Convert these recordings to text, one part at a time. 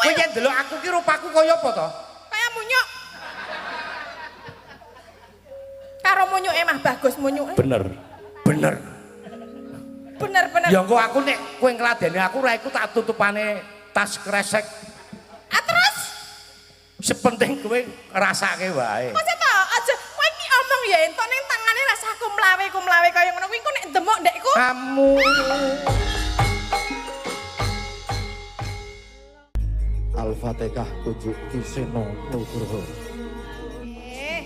Kowe yen ndelok aku ki rupaku kaya apa to? Kaya munyuk. Karo munyuke mah bagus munyuke. Bener. Bener. Bener-bener. Ya engko aku nek kowe ngladeni aku ra iku tak tutupane tas kresek. Ah terus Sepenting kowe ngrasake wae. masa to aja kowe iki omong ya entuk ning tangane rasah kumlawe-kumlawe kaya ngono kuwi engko nek demok ndekku. Kamu Al-Fatihah kunjuk Ki Seno Nugroho. Nggih.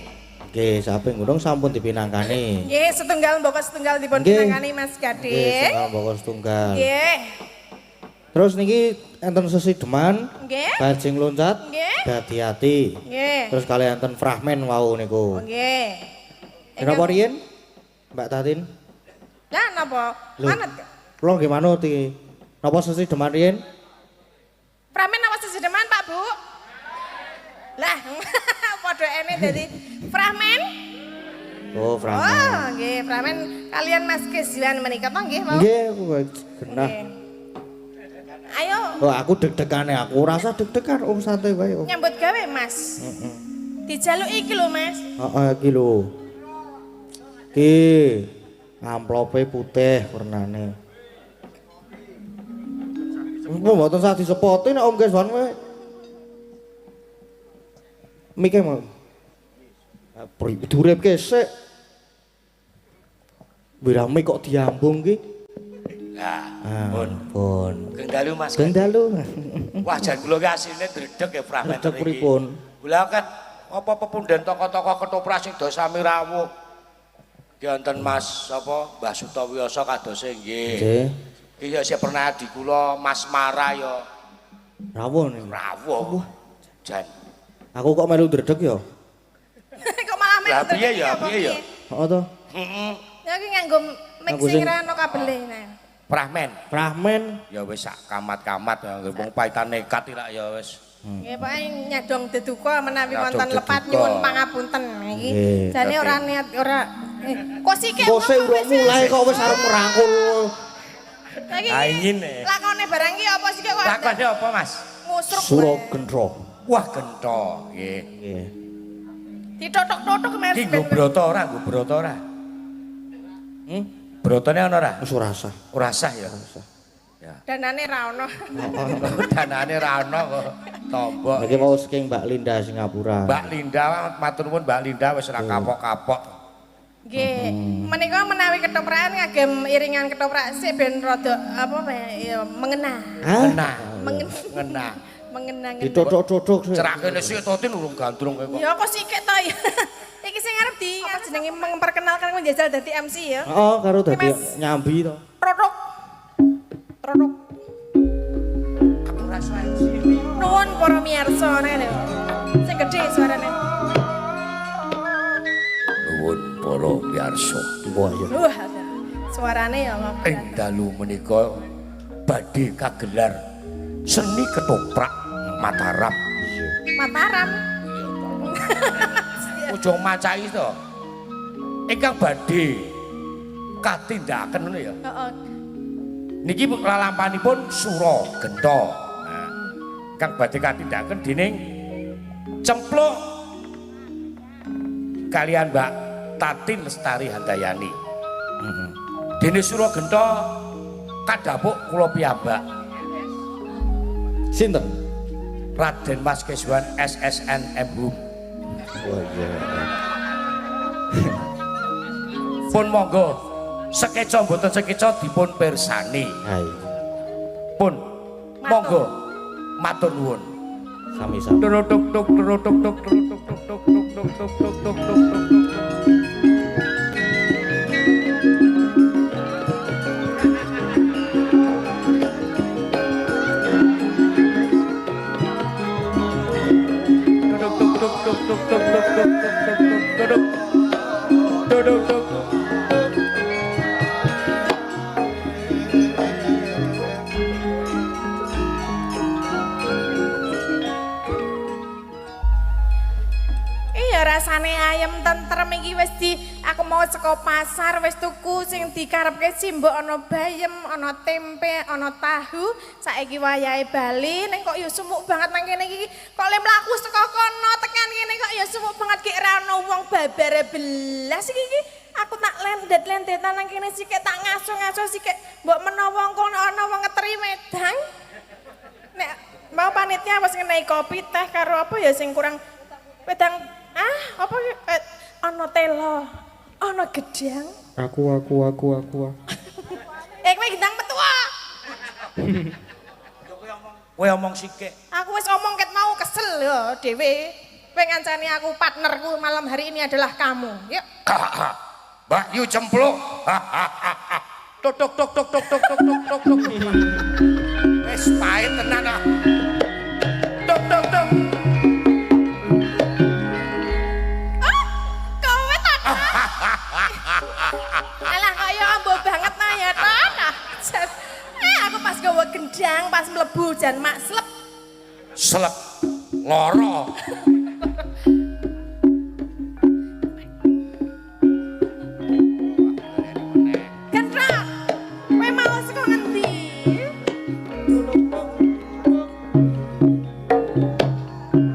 Nggih, saping gunung sampun dipinangkani. Nggih, setunggal mboko setunggal dipun pinangkani Mas Nggih, Gading. setunggal mboko setunggal. Nggih. Terus niki enten sesideman, Nggih. bajing loncat, Nggih. dadi ati. Nggih. Terus kali enten fragmen wau niku. Nggih. Kenapa riyen? Mbak Tatin? Lah napa? Manut. Kula nggih manut iki. Napa sesideman riyen? Fragmen apa sesideman Pak Bu? Lah, padha ene dadi fragmen. Oh, fragmen. Oh, nggih, fragmen kalian Mas Keswan menika to nggih, Pak? Nggih, genah. Nggih. Ayo Oh, aku deg-degane aku ora usah deg-degan, om santai wae. Om. nyambut gawe, Mas. Heeh. Dijaluk iki lho, Mas. Heeh, iki lho. Iki amplope putih warnane. Engko mboten sah disepoti nek Om Keswan kowe. Mike mau. Duripke sik. Wirame kok diambung ki? Lah, Ah, pun. pun. Geng dalu Mas. Geng dalu. Wah, jan kula ki asline dredeg ya fragmen Dredeg pripun? Kula kan apa pepunden tokoh-tokoh ketoprak sing do sami rawuh. Ki wonten Mas apa Mbah Sutawiyosa kadose nggih. Nggih. Ki ya sing pernah di kula Mas Mara ya Rawuh niku. rawuh. Jan. Aku kok melu dredeg ya? Kok malah melu Lah piye dredeg ya, apa piye ya? Heeh to. Heeh. Ya iki nganggo mic Nganggo sing sing- ra ono kabele nah. Fragmen. Fragmen. Ya wis sak kamat-kamat ya wong paitan nekat iki lak ya wis. Nggih, pokoke nyadong deduka menawi Nyadong wonten lepat deduka. nyuwun pangapunten iki. Nggih. Jane ora niat ora kok sike Kok sik urung mulai kok wis arep merangkul. Lagi Ah, ingin, eh. Lakone barang ki apa sih kok Lakone apa Mas? ngusruk. Sura wae. gendro. Wah gento nggih. Nggih. Ditotok-totok Mas. Ki nggo broto ora, nggo broto ora? Hmm? Brotone ana ora? Wis ora sah. Ora sah ya. Ya. Danane ra ono. Danane ra ono kok. Tombok. Niki mau saking Mbak Linda Singapura. Mbak Linda matur nuwun Mbak Linda wis ora kapok-kapok. Nggih. Menika menawi ketoprakan ngagem iringan ketoprak sik ben rada apa ya mengena. Hah? Ngena. Mengena. Ngena. Mengena. Ditotok-totok sik. Cerakene sik Totin urung gandrung kok. Ya kok sikik to ya. Iki sing arep di apa jenenge memperkenalkan kowe njajal dadi MC ya. Heeh, karo dadi Mas. nyambi to. Trotok. Trotok. Aku ora iso MC. Nuwun para miyarsa nek lho. Sing gedhe suarane. Nuwun para miyarsa. Wah ya. Wah, suarane ya Allah. Ing dalu menika badhe kagelar seni ketoprak Mataram. Mataram. Ujung macai to. Ingkang badhe katindakaken ngono ya. Heeh. Niki lalampanipun Sura Genta. Nah, ingkang badhe katindakaken dening Cempluk kalian Mbak Tatin Lestari Handayani. Dene Sura Genta kadhapuk kula piyambak Sinten? Raden Mas Keswan SSN M Hum. Wah iya. Pun monggo sekeca mboten sekeca dipun pirsani. Hai. Pun monggo matur nuwun. Sami-sami. Tuk tuk tuk tuk tuk tuk tuk tuk tuk tuk tuk tuk tuk tuk tuk. Iya ora Rasane ayem tentrem iki wis di aku mau saka pasar wis tuku sing dikarepke simbok ana bayem, ana tempe, ana tahu. Saiki wayahe bali ning kok ya sumuk banget nang kene iki. Kok le mlaku saka kono tekan kene kok ya sumuk banget ki ora ana wong babare belas iki iki. Aku tak lendet-lendetan nang kene sikik tak ngaso-ngaso sikik mbok menawa engko ana wong ngeteri wedang. Nek mau panitia wis ngenai kopi teh karo apa ya sing kurang wedang ah apa ana telo ana gedang. Aku. Eh kowe gedang metu ah. Kowe omong sikik. Aku wis omong ket mau kesel ya dhewe. Kowe ngancani aku partnerku malam hari ini adalah kamu. Yuk. Mbak Yu cempluk. Tok tok tok tok tok tok tok tok tok. Wis pahit tenan ah. Tok tok tok. Ah, kowe ta. Alah kaya ambo banget nah ya ta. Aku pas gawa gendang pas mlebu jan mak slep. Slep loro. Gendra. Kowe mau saka ngendi?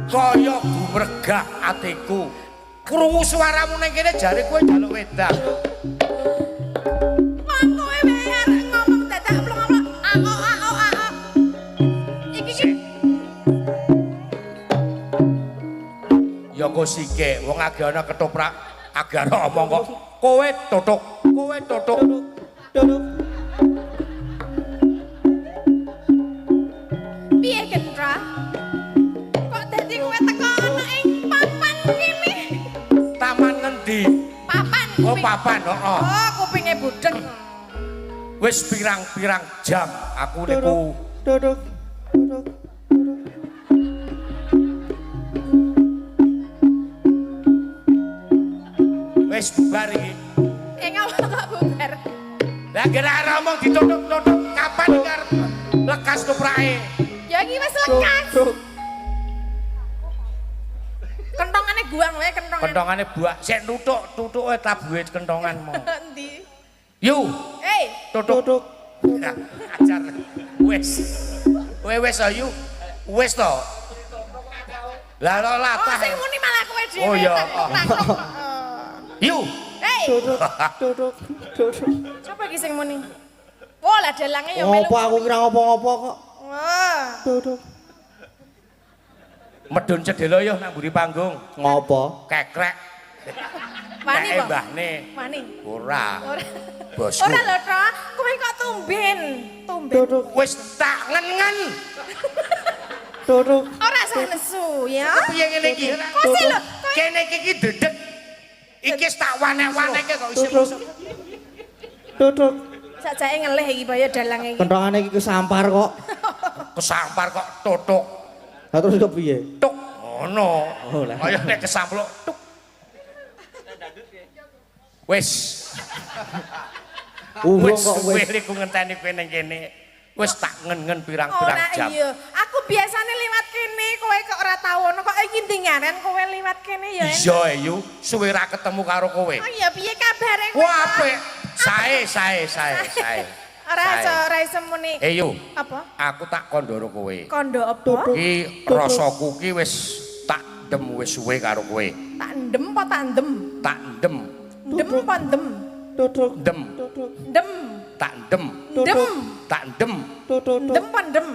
Kaya gumregah atiku. Krungu suaramu ning kene jare kowe njaluk wedang. Wong kowe wae arek ngomong dadak plong-plong. Ao ao ao. Iki ki Ya kok sikik wong age ana ketoprak age ana omong kok kowe tutuk, kowe tutuk. Duduk. Piye Gendra? Kok dadi kowe teko ana ing papan kene? Taman ngendi? Papan. Oh papan, heeh. Oh, kupinge budheg. Wis pirang-pirang jam aku niku Duduk. Duduk. Wis bubar iki. Eh ngapa kok bubar? Lah kira arep omong ditutuk-tutuk kapan iki arep lekas tuprake. Ya iki wis lekas. Duduk. Kentongane guang wae kentongan. Kentongane buak sik nutuk, tutuke tabuhe kentongan mau. Endi? Yu, Eh, tutuk. Duduk. Ajar. Wis. Kowe wis ayu. Wis to. Lah lo oh latah. sing muni malah kowe dhewe. Oh, iya. Tak-tak. Yu. Hei, Duduk. Duduk. Duduk. sapa iki sing muni? Wah, lah dalange ya melu. Ngopo aku kira ngopo-ngopo kok. Wah. Duduk. Medun cedhela yo nang mburi panggung. Ngopo? Kekrek. Wani Nek kok. mbahne. Wani. Ora. Ora. Bosku. Ora lho, Tro. Kowe kok tumben. Tumben. Duduk. Wis tak ngen-ngen. Duduk. Ora usah nesu ya. Piye ngene iki? Kok sih lho, kowe Kene iki iki dedeg. Iki wis tak wanek-wanekke kok isih. Duduk. Duduk. sakjake ngelih iki kaya dalang iki. Kentongane iki kesampar kok. Kesampar kok tutuk. Lah terus kepiye? Tuk ngono. Oh, lah. Kaya nek kesampluk tuk. Wis. Urung Wis kok suwe wis. niku ngenteni kowe ning kene. Wis tak ngen-ngen pirang-pirang Ora jam. iya. Aku biasane liwat kene, kowe kok ora tau ono kok iki ndingaren kowe liwat kene ya. Iya, Yu, suwe ra ketemu karo kowe. Oh iya piye kabare kowe? Wah, apik. Sae, sae, sae, sae. Ora Sae. iso, ora iso muni. Eh, Yu, Apa? aku tak kandharo kowe. Kondo apa? Ki rasaku ki wis tak dem wis suwe karo kowe. Tak ndem apa tak ndem? Tak dem, Ndem apa ndem? Duduk. dem, Duduk. Ndem. tak dem, Ndem. tak dem. Duduk. Ndem apa ndem?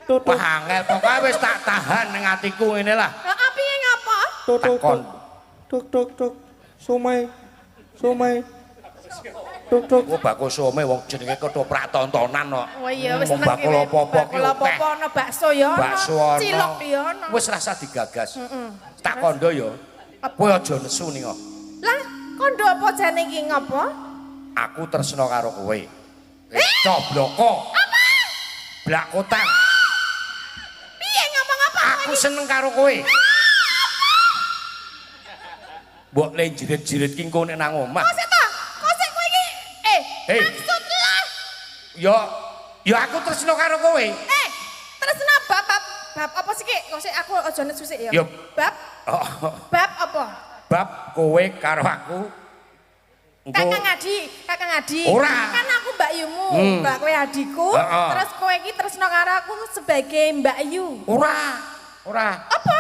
Duduk. Wah, angel pokoke wis tak tahan ning atiku ngene lah. Heeh, piye ngapa? Duduk. Takon. Duk duk duk. Somai. Somai. Duk duk. Ku bakul some wong jenenge ketoprak tontonan kok. Oh iya wis Wong seneng bakul apa-apa ki Bakul apa-apa akeh. ono bakso ya ono. Bakso ono. Cilok ya ono. Wis rasa digagas. Tak kondo ya. Kowe aja nesu ning kok. Lah, kondo apa jane iki ngopo? Aku tresno karo kowe. Cobloko. Apa? Blak kotang. Piye ngomong apa kowe Aku seneng karo kowe. Mbok le jirit-jirit ki engko nek nang omah. Kok sik ta? Kok sik kowe iki? Eh, Hei. maksud lah. Ya ya aku tresno karo kowe. Eh, tresno bab bab bab apa sih ki? Kok sik aku aja nesu sik ya. Yo. Bab Oh, bab apa? Bab kowe karo aku engko Kakang Adi, Kakang Adi. Ora. Kan aku Mbak Yumu, Mbak kowe adikku, terus kowe iki tresno karo aku sebagai Mbak Yu. Ora. Ora. Apa?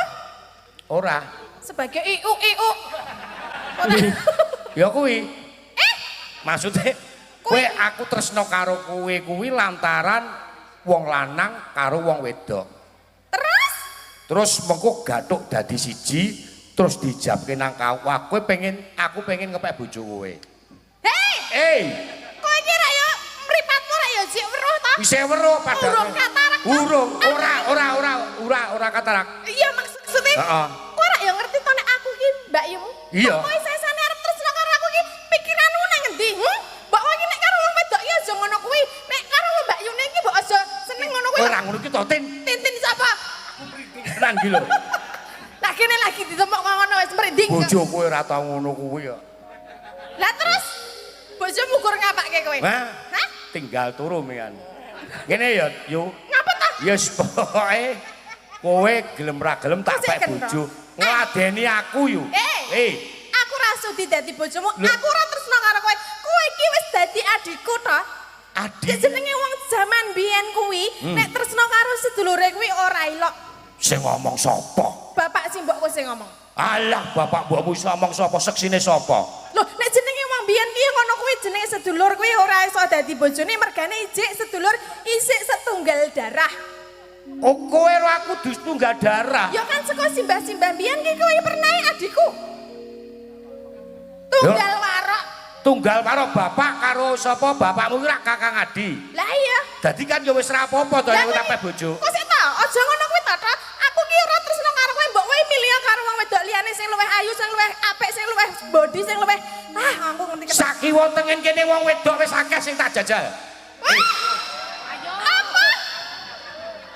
Ora. Sebagai IU IU. Ya kuwi. Eh, maksudnya kowe aku tresno karo kowe kuwi lantaran wong lanang karo wong wedok. Terus? Terus mengko gathuk dadi siji, terus dijabke nang kawah. Kowe pengen, aku pengen ngepek bojo kowe. Hei, Eh, kowe iki ra yo mripatmu ra yo jek weruh ta? Isih weruh padahal. Urung katarak ta? Urung, ora, ora, ora, ora, ora katarak. Iya maksudnya. Heeh. Kowe ra yo ngerti to nek aku ki Mbak Yumu. Iya. Kowe sesane arep tresno karo aku ki pikiranmu nang endi? Hmm? Mbok kowe iki nek karo wong wedok ki aja ngono kuwi. Nek karo wong Mbak Yune iki mbok aja seneng ngono kuwi. Ora ngono ki to, Tin. Tintin sapa? Nang ndi lho. Lah kene lagi ditemok ngono wis merinding. Bojo kowe ora tau ngono kuwi ya. Lah terus bojomu gur ngapake kowe? Hah? Hah? Tinggal turu mian. Ngene ya, Yu. Ngapa ta? Ya wis pokoke kowe gelem ra gelem tak Kok sik pek kena? bojo. Ngladeni aku, Yu. Eh. Eh, Aku ora sudi dadi bojomu, Lho. aku ora tresno karo kowe. Kowe iki wis dadi adikku to. Adi. Ya jenenge wong jaman biyen kuwi, nek tresno karo sedulure kuwi ora ilok. Sing ngomong sapa? Bapak simbokku sing ngomong. Alah, bapak mbokmu iso ngomong sapa? Seksine sapa? Loh, nek jenenge wong biyen ki ngono kuwi jenenge sedulur kuwi ora iso dadi bojone mergane ijik sedulur isik setunggal darah. Oh, kowe ro aku tunggal darah. Ya kan saka simbah-simbah biyen ki kowe pernah adikku. Tunggal warok. Tunggal karo bapak karo sapa? Bapakmu kuwi rak Kakang Adi. Lah iya. Dadi kan ya wis ra apa-apa to Lah nek kowe- tak bojo. Kok sik ta? Aja ngono kuwi ta, Ta. Aku ki ora tresno karo kowe, mbok kowe milih karo wong wedok liyane sing luwih ayu, sing luwih apik, sing luwih body, sing luwih ah aku ngerti ketok. Sakiwa tengen kene wong wedok wis akeh sing tak jajal. Apa?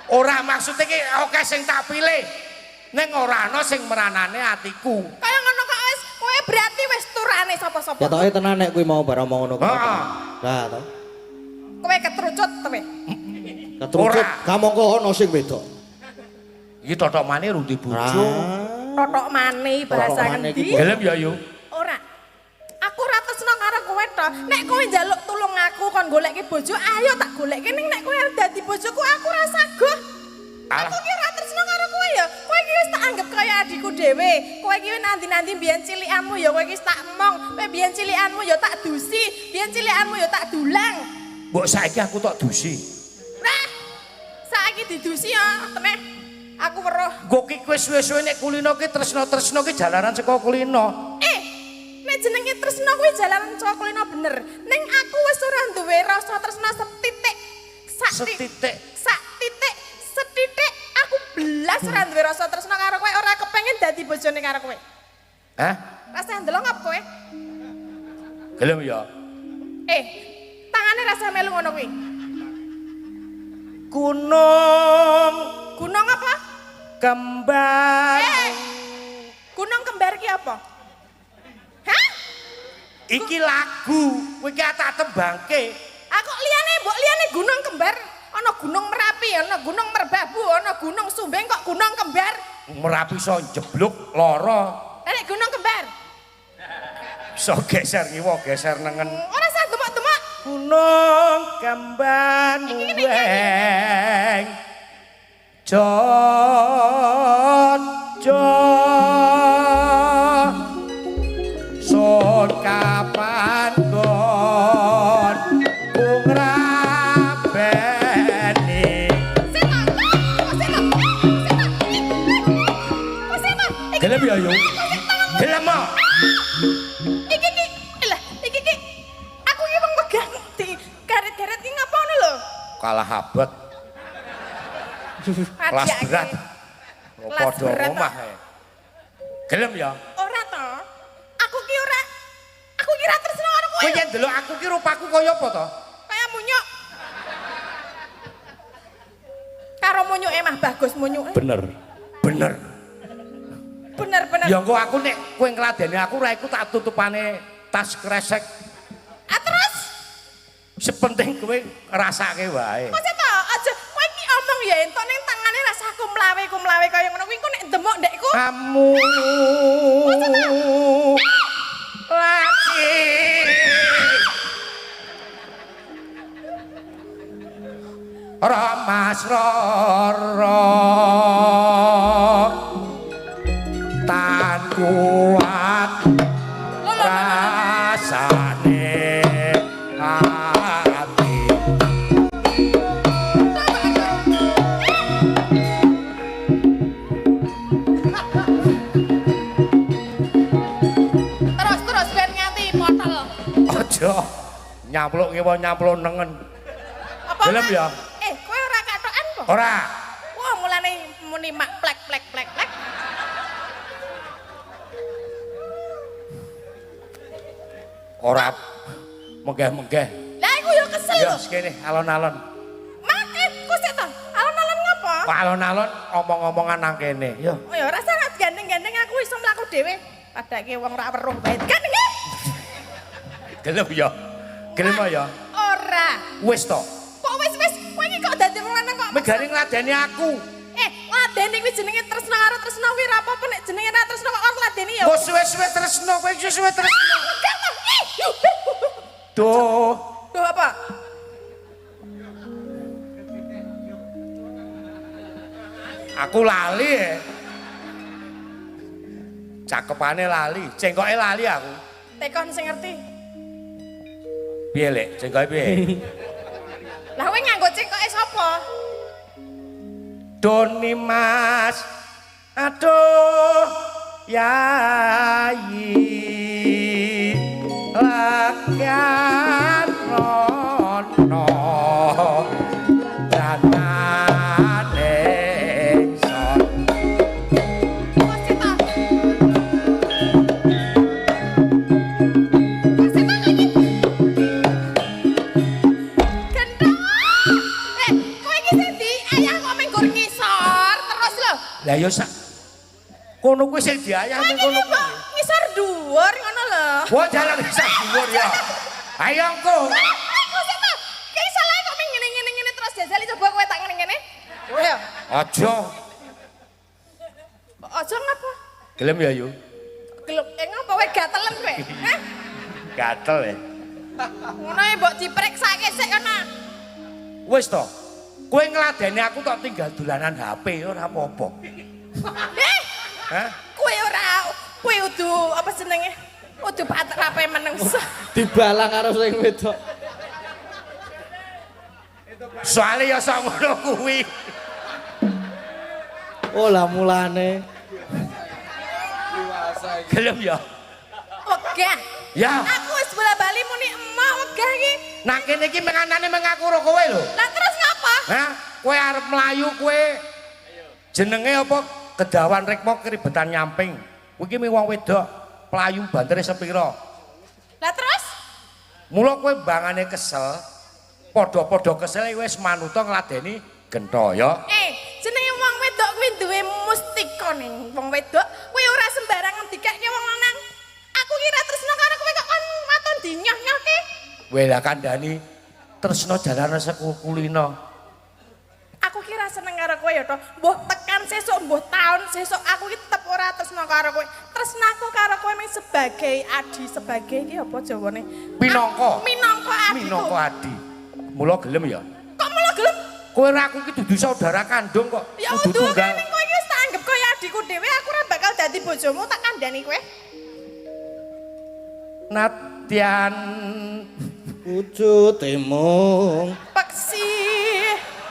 Ora maksudnya ki akeh sing tak pilih. Ning ora ana sing meranane atiku. Kaya ngono kok wis kowe berarti wis turane sapa-sapa. Ketoke tenan nek kuwi mau bar omong ngono kuwi. Heeh. Lah to. Kowe ketrucut kowe. Ketrucut Ora. kamangka ana sing wedok. Iki totokmane rung di bojo. Totok mane bahasa Totok mane ngendi? iki Gelem ya, Yu? Ora. Aku ora tresno karo kowe to. Nek kowe njaluk tulung aku kon golekke bojo, ayo tak golekke ning nek kowe arep dadi bojoku aku ora saguh. Alah. Aku ki ora tresno karo kowe ya. Kowe ki wis tak anggap kaya adikku dhewe. Kowe ki nanti-nanti mbiyen cilikanmu ya kowe ki wis tak emong. Kowe biyen cilikanmu ya tak dusi, biyen cilikanmu ya tak dulang. Mbok saiki aku tok dusi. Nah, saiki didusi ya, temeh. Aku weruh. Nggo ki kowe suwe-suwe nek kulino ki tresno-tresno ki jalaran saka kulino. Eh, nek jenenge tresno kuwi jalaran saka kulino bener. Ning aku wis ora duwe rasa tresno setitik. Sak Setitik. Sak titik, setitik aku blas ora duwe rasa tresno karo kowe, ora kepengin dadi bojone karo kowe. Hah? Rasa ndelok apa kowe? Gelem ya. Eh, tangane rasa melu ngono kuwi. Gunung Gunung apa? kembar. Eh, gunung kembar ki apa? Hah? Iki lagu, kowe ki tak tembangke. Aku liyane mbok liyane gunung kembar, ana gunung Merapi, ana gunung Merbabu, ana gunung Sumbing kok gunung kembar. Merapi iso jeblok lara, Lah nek gunung kembar, iso geser ngiwa, geser nengen. ora usah demok-demok. Gunung kembar Iki ngene iki. muweng. Jojo Son kapan gon kung rabeni. Sik to. Kok sik to? Sik to. Kok sik to? Iki Gelem ya, Yu? Gelem ah. Iki iki lah, iki iki. Aku iki wong wegah di garet-garet iki ngapa ngono lho? Kalah abot, kelas Adiake. berat. Kelas Padha berat, omah. kok. E. Gelem ya? Ora to. Aku ki ora aku ki ora tresno karo kowe. Kowe yen ndelok aku ki rupaku kaya apa to? Kaya munyuk. Karo munyuke mah bagus munyuke. Bener. Bener. Bener-bener. Ya engko aku nek kowe ngladeni aku ra iku tak tutupane tas kresek. Ah terus Sepenting kowe ngrasake wae. kok sik to aja kowe iki omong ya entuk ning tangane rasa kumlawe-kumlawe kaya ngono kuwi engko nek demok ndekku. Kamu. Sengsara tan kuat rasane ati. Terus terus ben nganti motel. Aja nyampluk ngewa nyampluk nengen. Apa? Gelem ya? Kowe ora katokan kok? Ora. Wah, mulane muni mak plek plek plek plek. Ora menggeh-menggeh. Lah iku yo kesel Ya lho. sekene alon-alon. Mate, kok sik to? Alon-alon ngapa? Alon-alon omong-omongan nang kene. Ya. Oh ya ora sangat gandeng-gandeng aku iso mlaku dhewe. Padake wong ora weruh wae. Gandeng. Gelem ya. Gelem ya. Ora. Wis to. Kok wis-wis kowe iki kok dadi wong lanang kok. Megare ngladeni aku. Ngladeni kuwi jenenge tresno karo tresno kuwi ora apa-apa nek jenenge ra tresno kok ngladeni ya. Kok suwe-suwe tresno, kowe suwe-suwe tresno. Enggak to. Duh. Duh apa? Aku lali ya. Cakepane lali, cengkoke lali aku. Tekon sing ngerti. Piye, Lek? Cengkoke piye? Lah kowe nganggo cengkoke sapa? Doni Mas. Aduh, Yayi. Lakan rono. Danane ingsun. Kok sik to? Kok sik to iki? Gendong. Kowe iki sing diayah kok mung gur ngisor terus lho. Lah ya sak kono kuwi sing diayah Kowe ning iki kono kok kuwi. ngisor dhuwur ngono lho. Wah, jalan ngisor dhuwur ya. Ayo engko. Kok sik to? Kayak salah kok mung ngene-ngene ngene terus jajal coba kowe tak ngene-ngene. Kowe ya. Aja. Kok aja ngapa? Gelem ya, Yu? Gelem ngapa kowe gatelen kowe? Hah? Gatel ya. Ngono e mbok dipriksake sik kono. Wis to. Kowe ngladeni aku tok tinggal dolanan HP ora apa-apa. Hah? Kowe ora kowe udu apa jenenge? Udu patrape menungso. Dibalang karo sing wedok. Soale ya sak ngono kuwi. Oh lah mulane. Gelem ya. Wegah. Ya. Aku wis bola-bali muni emoh wegah iki. Nang kene iki menganane mengaku karo kowe lho. Lah terus ngapa? Hah? Kowe arep mlayu kowe jenenge apa kedawan rikma keribetan nyamping. Kowe iki wong wedok playu bantere sepira. Lah terus? Mula kowe bangane kesel, padha-padha kesel wis manuta ngladeni gentha ya. Jenenge wong wedok kuwi duwe mustika ning wong wedok, kuwi ora sembarangan dikeke wong lanang. Aku kira tresno karo kowe kok kon waton dinyoh-nyohke. Kowe lah kandhani tresno jalan sekukulina. Aku kira seneng karo kowe ya to. Mbuh tekan sesuk, mbuh taun sesuk aku ki tetep ora tresno karo kowe. Tresnaku karo kowe mung sebagai adi, sebagai iki apa jawane? Minangka. Minangka adiku. Minangka adi. Mula gelem ya. Kok mula gelem? Kowe ra aku iki dudu saudara kandung kok. Ya Kudu udu tunggal. ning kowe iki wis tak anggap kaya adikku dhewe, aku ora bakal dadi bojomu, tak kandhani kowe. Nadyan Wujud mung Peksi.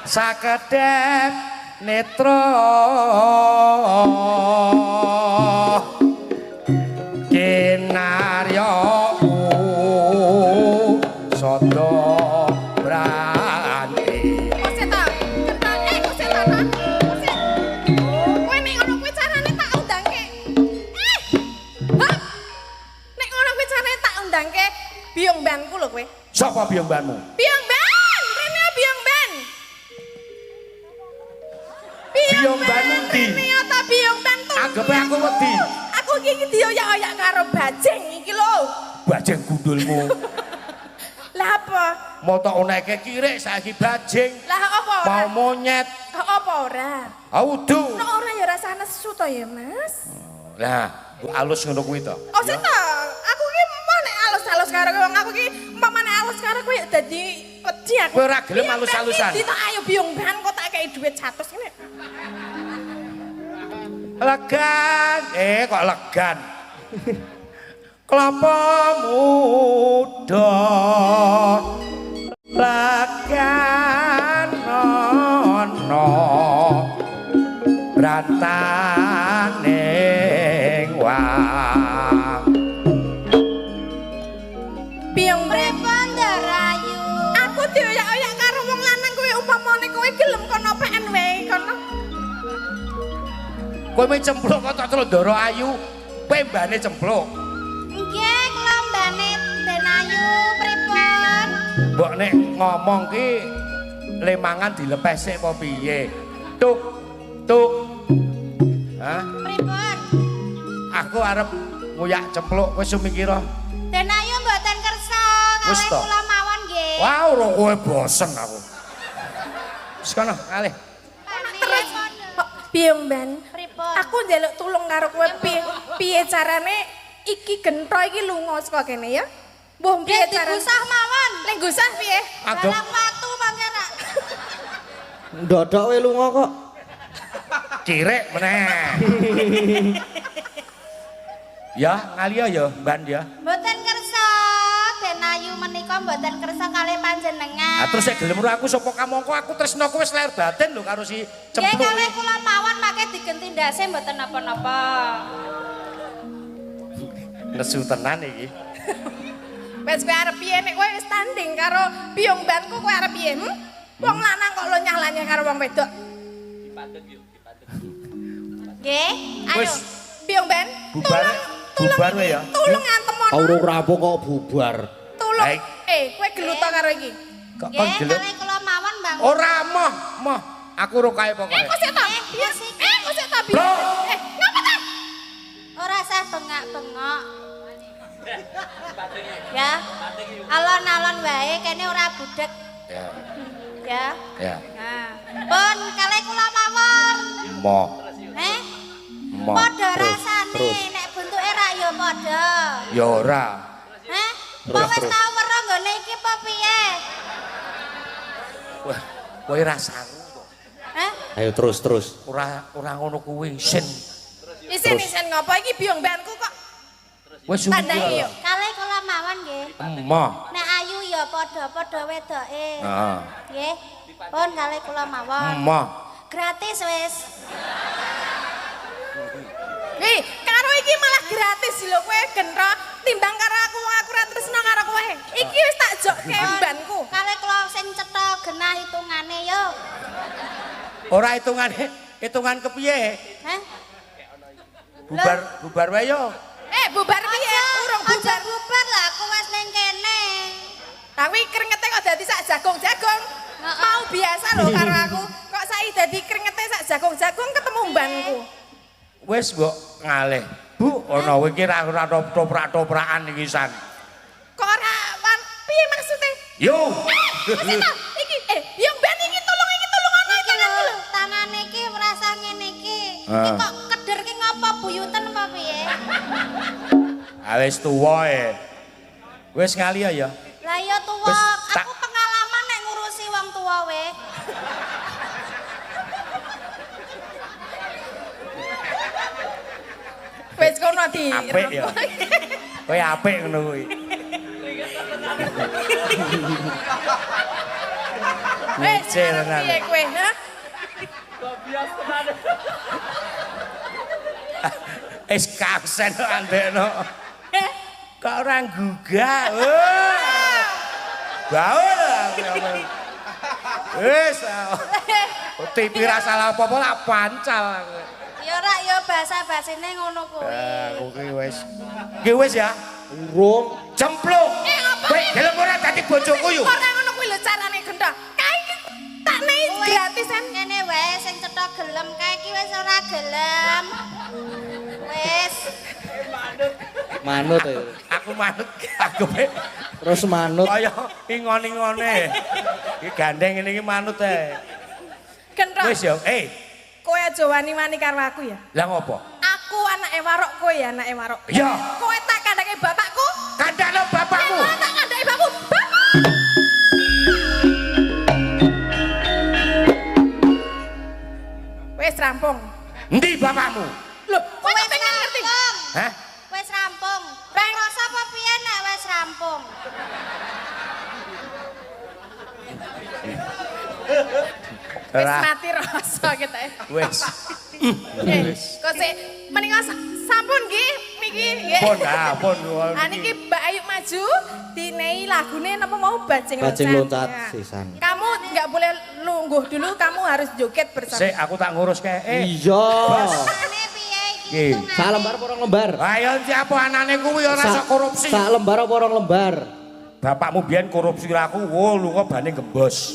sakedhep netra kinarya sada branti. Kok sik ta? Kental kok sik ta? Kok sik? Kowe nek ngono kuwi carane tak undangke. Hap. Nek ngono kuwi carane tak undangke biyung banku lho kowe. Sapa biyung banmu? Biyung ban, rene biyung ban. Biyung ban endi? Rene ta biyung ban tuh. Anggepe aku wedi. Aku iki dioyak-oyak karo bajing iki lho. Bajing gundulmu. Lah apa? Moto oneke kirik saiki bajing. Lah apa ora? Mau monyet. Apa ora? Audu. Nek ora ya rasah nesu to ya, Mas. Lah, alus ngono kuwi to. Oh, sik ta. Aku ki emoh nek alus-alus. alus-alus karo kowe. Wong aku iki umpamane alus karo kowe ya dadi wedi aku. Kowe ora gelem alus-alusan? Piye tak ayo biyung ban kok tak kei dhuwit 100 ngene. Legan, kok legan. Kelapa muda legan ana brantaning wang. Biyung ban. Pripun Ndarayu? Aku dioyak-oyak karo wong lanang kowe umpamane kowe gelem kono PN wae kono. Kowe meh cempluk kok tak celuk Ndara Ayu. Kowe mbane cempluk. Nggih, kula mbane Den Ayu pripun? Mbok nek ngomong ki lemangan dilepeh sik apa piye? Tuk tuk. Hah? Pripun? Aku arep nguyak cempluk kowe sumikira. Den Ayu mboten kersa Wis kalih to. kula mawon nggih. Wah, ora kowe bosen aku. Wis kono, ngalih. Terus kok biyung ban. Pripun? Aku njaluk tulung karo kowe piye piye carane iki gentho iki lunga saka kene ya. Mbuh piye Nggih carane? digusah mawon. Ning gusah piye? Aduh, Balang watu mangke rak. Ndodok we lunga kok. Cirek meneh. Ya, ngalih ya, Mban ya. Mboten kersa, Den Ayu menika mboten kersa kalih panjenengan. Ah terus sing gelem karo aku sapa kamangka aku tresno kowe wis lahir batin lho karo si Nggih cempluk. kalih kula mawon make digenti ndase mboten napa-napa. Nesu tenan iki. Wis kowe arep piye nek kowe wis tanding karo biyung banku kowe arep piye? Hmm? Wong lanang kok lonyah-lanyah karo wong wedok. Nggih, Ayo, Wis. biyung ban. Bubar. Tulung, Bubar tulung we ya. Tulung antem ono. Urung rampung kok bubar. Tulung. Baik. Kowe geluto karo iki. Kok kon nggih gelem? kalih kula mawon Bang. Ora moh, moh. Aku ro kae pokoke. Kok sik ta? Piye sih? Kok sik ta? Biyung? Loh. Ngapa ta? Ora sah bengak-bengok. Ya. Alon-alon wae kene ora budek Ya, ya. ya. Nah, pun kalih kula mawon. Moh, Heh? moh. Padha Terus, rasane terus. nek bentuke rak ya padha. Ya ora. Heh? Terus, Apa wis terus. tau weruh nggone iki apa piye? Wah, kowe ora saru kok. Heh? Ayo terus terus. Ora ora ngono kuwi isin. Isin isin ngopo iki biyung banku kok Wis tandai yo. Kalih kula mawon nggih. Moh. Nek ayu ya padha-padha wedoke. Heeh. Nggih. Pun kalih kula mawon. Moh. Gratis wis. Ih, karo iki malah gratis lho kowe gentro timbang karo aku wong aku ora tresno karo kowe. Iki wis tak jokke mbanku. Kalih kula sing cetha genah hitungane yo. Ora hitungane, hitungan kepiye? Heh? Bubar bubar wae yo. Bubar piye? Urung Aja bubar. bubar lah aku wis ning kene. Tapi kringete kok dadi sak jagung-jagung. Heeh. Mau biasa lho karo aku. Kok saiki dadi kringete sak jagung-jagung ketemu mbanku. Wis mbok ngalih. Bu, ana kowe iki ora ora toprak-toprakan iki san. Kok ora piye maksudnya? Yo. Wis ta, iki biyung ban iki tulung ana Iki tanganku lho, lho. tangane iki rasa ngene iki. Iki Ah. kok keder ki ngopo buyuten apa piye? Ah wis tuwa e. Wis ngalih ya. Lah iya tuwa, Wis, tak- aku pengalaman nek ngurusi wong tuwa we. Wis kono di. Apik ya. Kowe apik ngono kuwi. Wis Ngece tenan. piye kowe, ha? Wis kapsen kok andekno. Kok ora nggugah. Wah. Baul aku. Wis. TV ra salah apa-apa lah pancal aku. Ya ora ya basa-basine ngono kuwi. Aku ki wis. Ki wis ya. Urung. Cemplung. Apa? Kowe gelem ora dadi bojoku yo? Ora ngono kuwi lho carane gendha. Kae iki tak nei gratisan. Kene wae sing cetha gelem kae iki wis ora gelem. Wis. Manut ya. Aku manut aku pe Terus manut. kaya ingon-ingone. Iki gandeng ngene iki manut ae. Gendha. Wis ya, Kowe aja wani-wani karo aku ya. lah ngopo? Aku anake warok, kowe ya anake warok. Iya. Kowe tak kandhake bapakku. Kandhane bapakmu. Wis rampung. Endi bapakmu? Lho, kowe kok pengen ngerti? Hah? Wis rampung. Rasa apa piye nek wis rampung? Wis mati rasa kita. Wis. Wis. Kok sik menika sampun nggih niki nggih. Pun ah, pun. Ah niki Mbak Ayu maju dinei lagune napa mau bajing loncat. Bajing loncat sisan. Kamu enggak boleh lungguh dulu, kamu harus joget bersama. Sik aku tak ngurus kae. Iya. Hitungane piye iki hitungane? Sak lembar apa rong lembar? Ayo siapa anane kuwi ora sok korupsi. Sak lembar apa rong lembar? Bapakmu biyen korupsi aku, wo lunga bane gembos.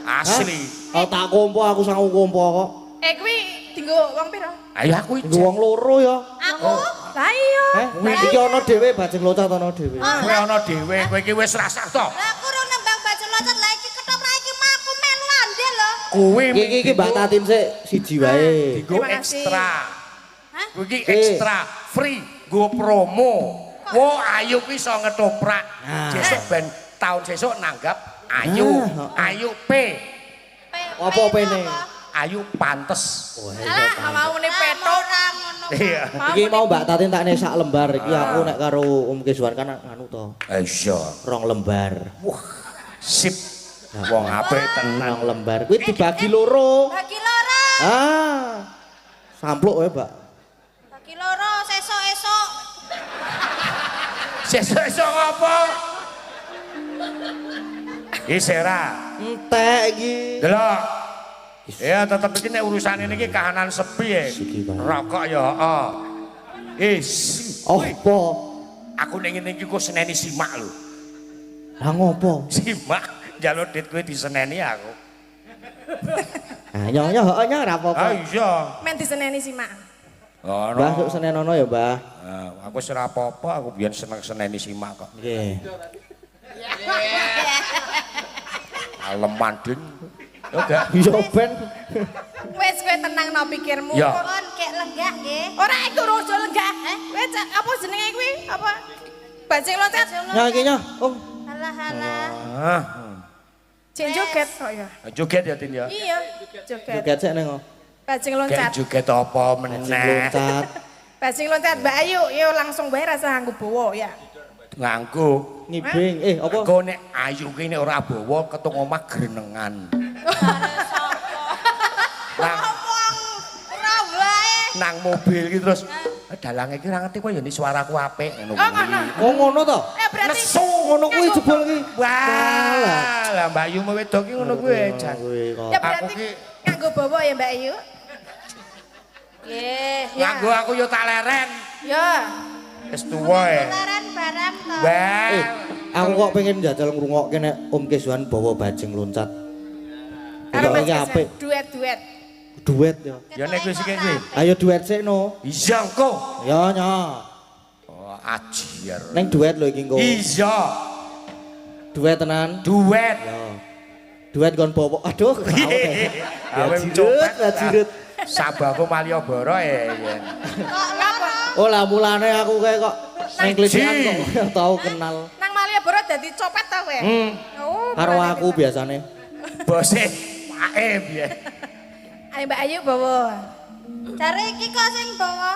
Asli. Oh tak kompo aku sangu kompo kok. Eh kuwi dinggo wong pira? Ayo aku Nggo wong loro ya. Aku Lah iya. Eh, iki ana dhewe bajing loncat ana dhewe. Kowe ana dhewe, kowe iki wis rasah to. Lah aku urung nembang bajing loncat lah iki ketoprak iki mah aku melu andil lho. Kuwi Iki iki Mbak Tatin sik siji wae. Nggo Terima kasih. ekstra. Hah? Kuwi iki ekstra free nggo promo. Wo Ayu kuwi iso ngetoprak. Nah. Sesuk ben taun sesuk nanggap Ayu. Nah. Ayu P. Apa pene? Ayu pantes. Alah, maune petok. Ora ngono. Iya. Iki mau Mbak Tatin tak nek sak lembar iki aku nek karo Om Kiswan kan anu to, Iya. rong lembar. Wah, sip. Wong apik tenan. Rong lembar. Kuwi dibagi loro. Bagi loro. Ah. Sampluk wae, Mbak. Bagi loro sesuk-esuk. Sesuk-esuk ngopo? Iki Sera. Entek iki. Delok. Ya tetep iki nek urusane niki kahanan sepi ya. Rokok ya heeh. Is. Apa? Aku ning ngene iki kok seneni simak lho. Lah ngopo? Simak njaluk dit kowe diseneni aku. Ah nyonya heeh nya ora apa-apa. Ah iya. Men diseneni simak. Ono. Mbah sok senen ono ya, Mbah. Ah, aku wis ora apa-apa, aku biyen seneng seneni simak kok. Nggih. Aleman din. Yo gak. Yo ben. Wis kowe tenang no pikirmu. Ya. Pun kek lenggah nggih. Ora iku rojo lenggah. Kowe apa jenenge kuwi? Apa? Bajing loncat. Nya iki nya, Om. Halah halah. Ah. Jek joget kok ya. Joget ya Tin ya. Iya, joget. Joget sik neng. Bajing Kayak loncat. joget apa Bajing meneh. loncat. Bajing loncat Mbak Ayu, yo langsung wae rasa nganggo bawa ya. Nganggo. Ngibing. Eh apa? Engko nek ayu ki nek ora bawa ketung omah grenengan. Nang Wong ora wae. nang mobil ki terus dalange iki ora ngerti kok ya nek suaraku apik ngono Oh, kuwi. ngono. Oh ngono to? Eh berarti Nesu Ngono kuwi jebul ki. Wah, lah Mbak Ayu wedok ki ngono kuwi jan. Kuwi kok. Ya Aku berarti ki- nganggo bawa ya Mbak Ayu. Nggih. Ya. Nganggo aku yo tak leren. Ya. Wis tuwa e. Leren barang to. Wah. Eh, aku kok pengen njajal ngrungokke nek Om Kiswan bawa bajing loncat. Karo Kok Mas iki Kiswan, apik. duet-duet. Duet ya. Ya nek kuwi sik kuwi. Ayo duet sik no. Iya engko. Ya nya. Oh, ajiar. Neng duet lho iki engko. Iya, Duet tenan. duet. Ya. Duet kon bawa. Aduh, Awe Jirut, jirut. Sabaku Malioboro e yen. Kok loro? Oh lah mulane aku kae kok ning klisian kok tau kenal. Nang Malioboro dadi copet ta kowe? Hmm. Oh, Karo berarti aku bisa. biasane. Bose pake biyen. Ayo Mbak Ayu bawa. Jare iki kok sing bawa.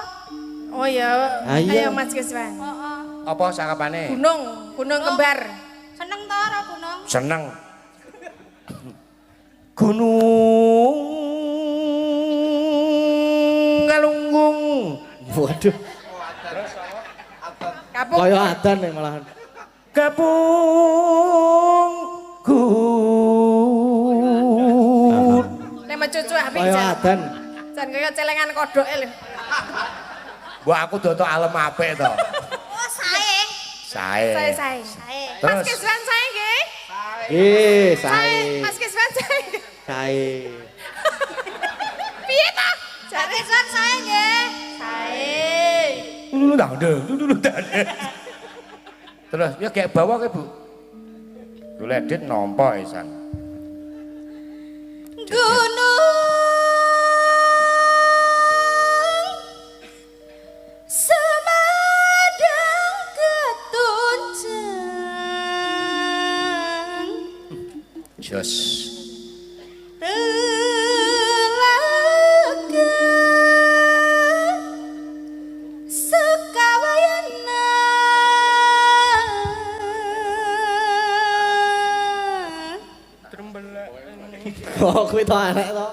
Oh iya. Ayo. Ayo Mas Kiswan. Heeh. Apa sakapane? Gunung, gunung kembar. Seneng to ora gunung? Seneng. Gunung Galunggung. Waduh, Kapuk. kaya adan nih malahan. Kapung Gun. Nek mecucu apik Kaya jan. adan. Jan kaya celengan kodoke lho. Wah aku doto alem apik to. Oh, sae. Sae. Sae sae. Sae. Mas Terus Kiswan sae nggih. Nggih, Sae, sae. Mas Kiswan sae. Sae. Piye ta? Jare Kiswan sae nggih. Sae. Terus ya kayak bawa ke Bu. Golek dit nampa isan. Gunung Semadang ketunceng Jos. Telaga Kuwi to elek to.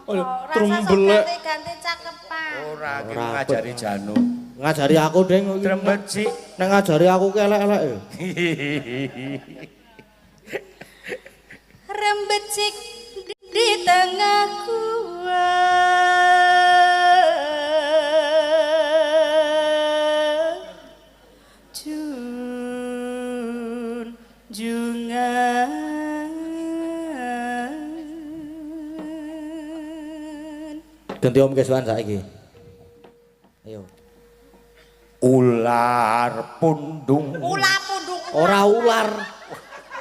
Ora Trembelek. Ganti-ganti cakepan. Ora iki Ora ngajari janu. Ngajari aku, Ding. Trembecik. Nek ngajari aku ki elek-elek e. Rembecik di tengah gua. Junjungan. Ganti Om Keswan saiki. Ayo. Ular pundung. Ula pundung. Ora ular.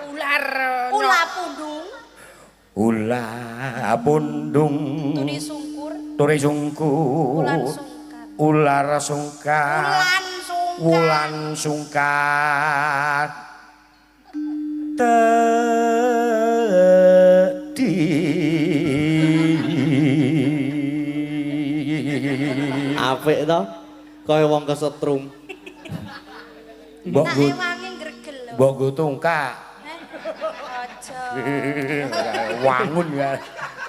Ular. Ula pundung. Ular pundung. Turi sungkur. Turi sungkur. Ulan sungkar. Ular sungkar. Ulan sungkar. Wulan sungkar. Tedi. Apik to. Kaya wong kesetrum. Mbok Tak nggo ewangi gregel lho. mbok nggo tungkak. Heh, aja. Wangun ya.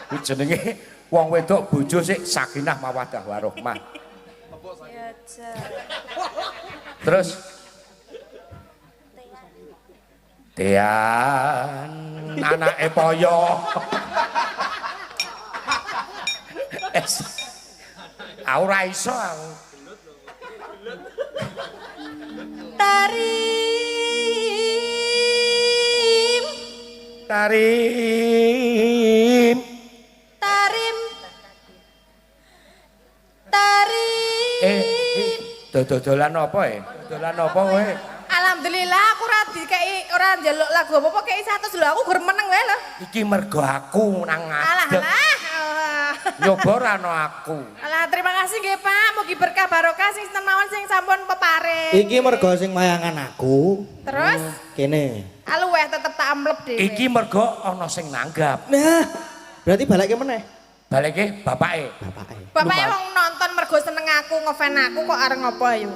Kuwi jenenge wong wedok bojo sik sakinah mawaddah warahmah. Ya aja. Terus Tian anake poyo. Es. Aku ora iso aku. Tarim. Tarim. Tarim. Tarim. Dodolan apa e? Dodolan apa kowe? Alhamdulillah aku ora dikei ora njaluk lagu apa-apa kei 100 lho aku gur meneng wae lho. Iki mergo aku nang Alah ngadeg. alah. Alah. Nyoba ora ana aku. Alah terima kasih nggih Pak, mugi berkah barokah sing sinten mawon sing sampun peparing. Iki mergo sing mayangan aku. Terus Kene. aluweh tetep tak amplep dhewe. Iki mergo ana sing nanggap. Nah, berarti balekke meneh. Baleke bapake. Bapake. Bapake wong nonton mergo seneng aku, ngefan aku kok arep ngopo ayo.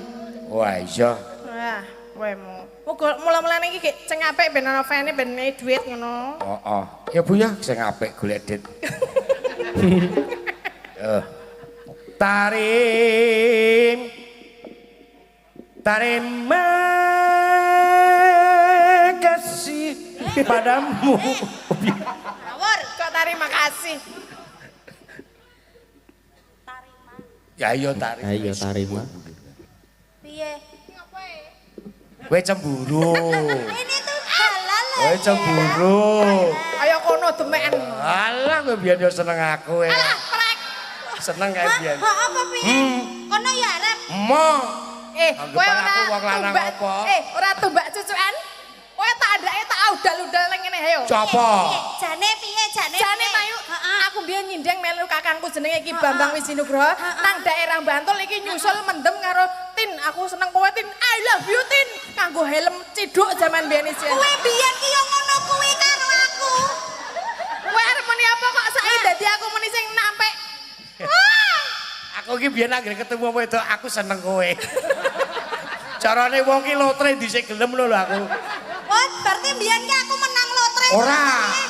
Wah iya. Wah, kowe mu. Muga mula-mulane iki gek sing apik ben ana fane ben ngei duit ngono. Heeh. Ya Bu ya sing apik golek dit. Tarim. Terima kasih padamu. Ngawur. Kok terima kasih. Tarima. Ya iya tarim. Ayo tarima. Piye? Kowe cemburu. Ini tuh halal loh. Kowe cemburu. Ayo kono demeken. Alah kowe biyen yo seneng aku ya. Alah, prek. Seneng kae biyen. Hah, apa piye? Kono ya arep. Mo. Kowe Anggepan ora aku wong lanang tumbak. apa? Ora tumbak cucukan. Kowe tak andake tak udal-udal nang ngene ayo. Copo? Jane piye jane? Jane piye? Mayu, Heeh. aku mbiyen nyindeng melu kakangku jenenge Ki Bambang Wijinugroho nang daerah Bantul iki nyusul mendem karo Tin, aku seneng kowe Tin. I love you Tin. Kanggo helm ciduk jaman biyen iki. Kowe biyen ki yo ngono kuwi karo aku. Kowe arep muni apa kok saiki dadi aku muni sing nampik. Ah! Aku ki biyen anggere ketemu wong wedok aku seneng kowe. Carane wong ki lotre dhisik gelem lho aku. Oh, berarti biyen ki aku menang lotre. Ora,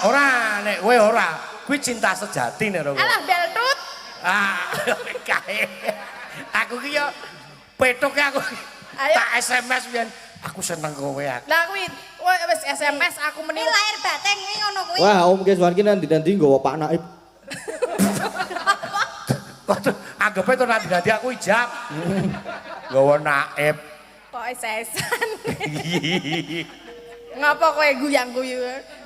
ora nek kowe ora. Kuwi cinta sejati nek kowe. Alah beltut. Ah, kae. Aku ki yo petuke aku. Ayo. Tak SMS biyen aku seneng kowe aku. Lah kuwi wis SMS aku muni Ini lahir batin kuwi ngono kuwi. Wah, Om Keswan ki nanti-nanti nggawa Pak Naib. Kok anggepe to nanti-nanti aku ijab. Nggawa naib. kok SMS-an. Ngapa kowe guyang-guyu?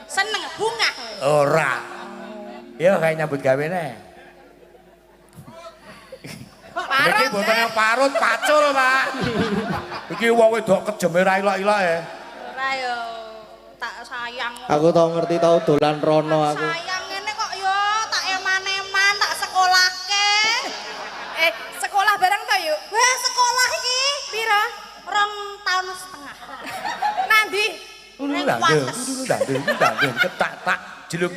Seneng bunga. Ora. Ya kayak nyambut gawe neh. Parut. Iki mboten yang parut pacul, Pak. Iki wong wedok kejeme ra ilok-ilok e. Ora yo tak sayang. Aku tau ngerti tau dolan rono aku. Sayang ngene kok yo tak eman-eman, tak sekolahke. Sekolah bareng to yuk? Wah, sekolah iki Pira? 2,5 tahun. Nandi? Ning Wates. Ketak tak jeluk.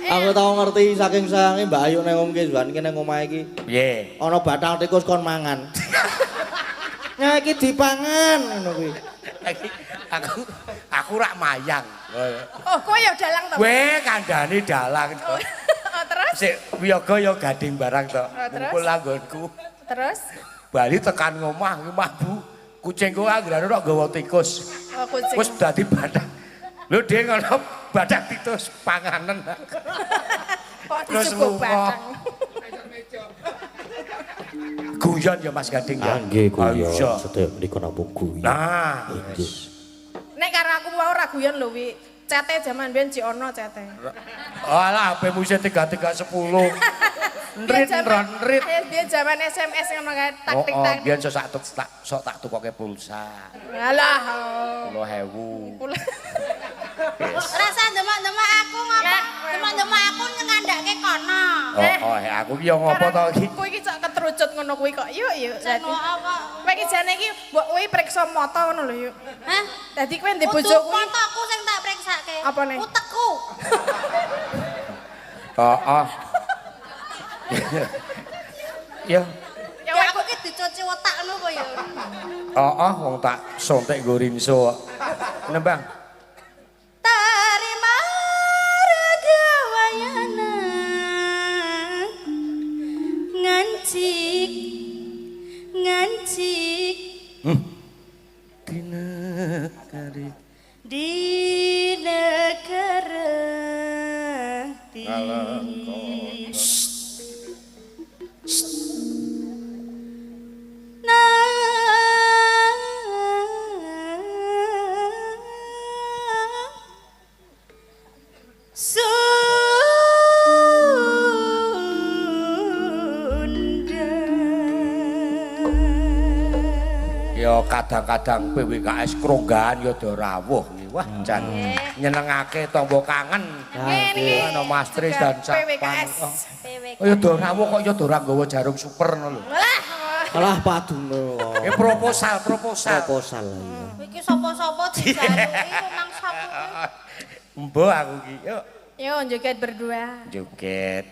Aku tau ngerti saking sayange Mbak Ayu nang Om Keswan ki nang omah iki. Piye? Ana batang tikus kon mangan. Nah iki dipangan ngono kuwi. Aku rak mayang. Oh, kowe ya dalang to? Weh kandhane dalang to. Oh, terus? Sik wiyaga ya gading barang to. Oh, terus? Ngumpul anggonku. Terus? Bali tekan ngomah iki mah Bu. Kucingku anggrane ora nggawa tikus. Oh, kucing. Wis dadi badak. Lho dhek ngono badak tikus panganen. Kok Terus disuguh lunga. batang. Guyon ya Mas Gading ya. Ah nggih guyon. Ah, iya. Sedaya menika namung guyon. Nah, Nggih. Nek karo aku mau ora guyon lho wi. Cete jaman biyen jek ono cete. Alah HP-mu isih 3310. Nrit Biyen nrit. Ayo biyen jaman SMS ngono kae Oh, taktik oh, taktik. biyen sok tak sok tak tukoke pulsa. Alah. 10.000. Pula. Rasa demak-demak aku ngapa? Demak-demak aku ngandhake kono. Oh, oh, aku ki yo ngopo to iki? Kuwi iki cok ketrucut ngono kuwi kok. Yuk yuk. Jan apa? Kowe iki jane iki mbok kuwi priksa mata ngono lho yuk. Hah? Dadi kowe ndek bojo Udu kuwi. mataku sing tak priksake. Apane? Utekku. Heeh. Ya, Ya Ya aku ki dicuci otak ngono apa ya? heeh wong tak sontek nggo rinso kok. Nembang. Tarima raga wayana ngancik ngancik Dinegari di negara Sunda. Ya kadang-kadang PWKS kronggahan ya do rawuh iki. Wah, jan nyenengake tangga kangen. Ngene iki. Ana Mas Tris dan Juga PWKS. Sapan. Oh, ya do rawuh kok ya do ora nggawa jarum super ngono lho. Walah. Alah padune kok. Proposal, proposal. Proposal iya. Iki sapa-sapa dijaluki rumangsaku. Mbok aku iki. Yuk Yo joget berdua. joget.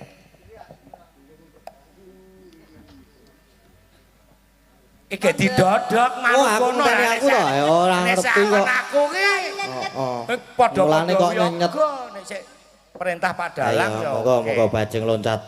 Iki didodok Oh, manuk aku kono. ngenteni aku to, ya ora Nek ngerti sawen kok. Aku ki. Oh, oh. Padha Mulane kok nyenyet. Nek sik perintah Pak Dalang Ayo, ya. monggo oke. monggo bajing loncat.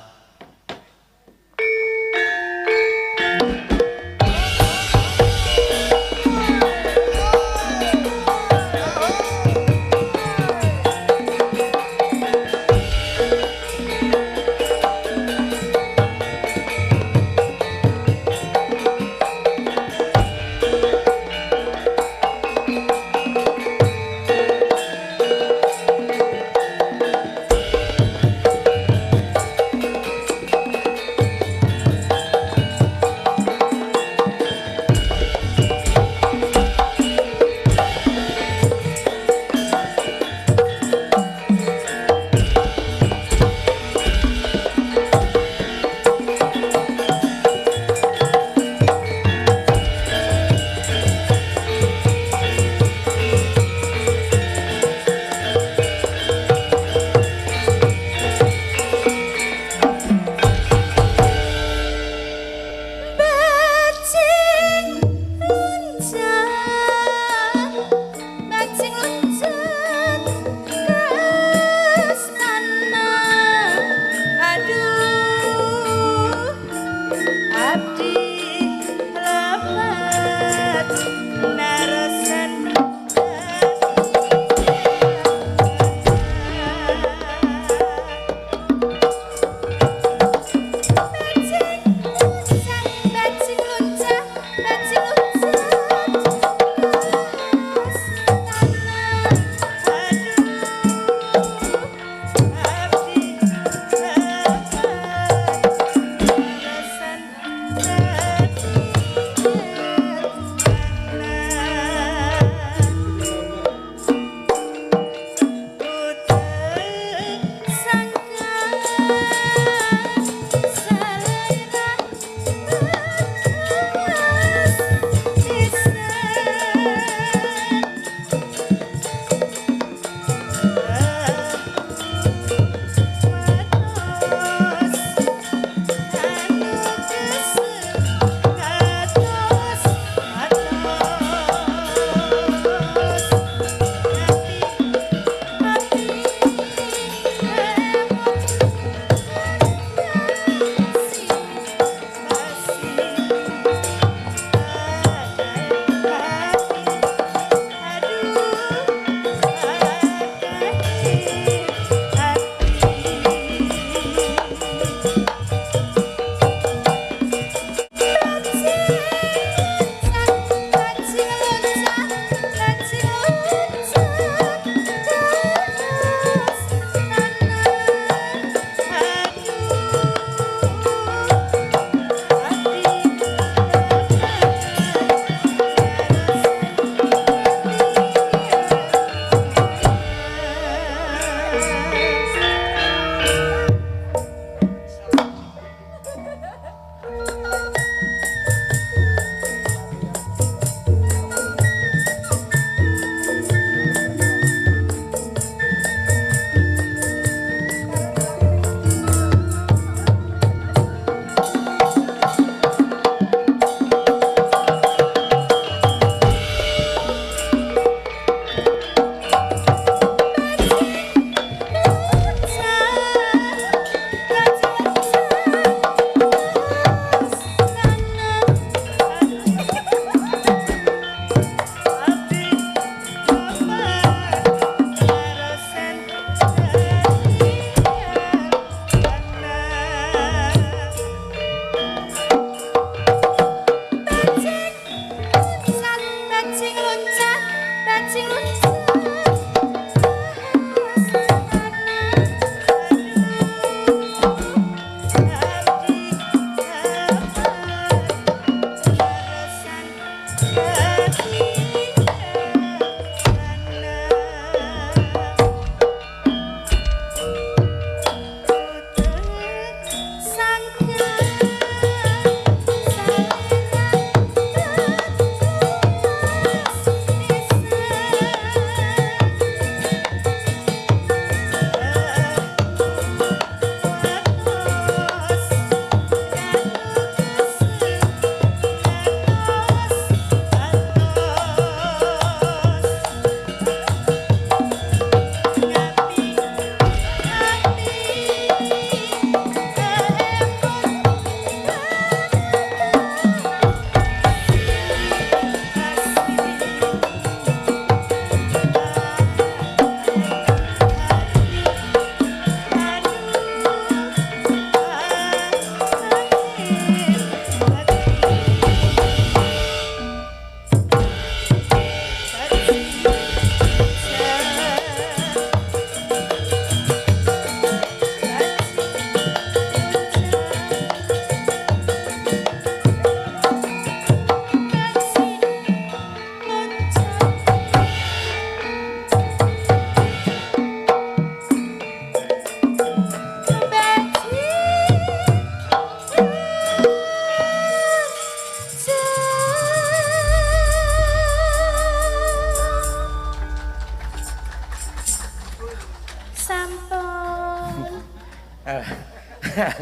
Thank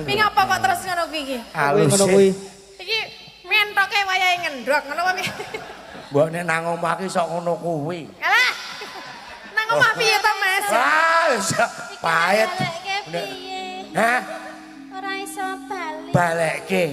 Pi ngapa kok terus ngono kuwi iki? Kuwi ngono kuwi. Iki mentoke wayahe ngendhok ngono apa piye? Mbok nek nang omah ki sok ngono kuwi. Alah. Nang omah piye to, Mas? Wah, wis pahit. Balekke piye? Hah? Ora iso balik. Balekke.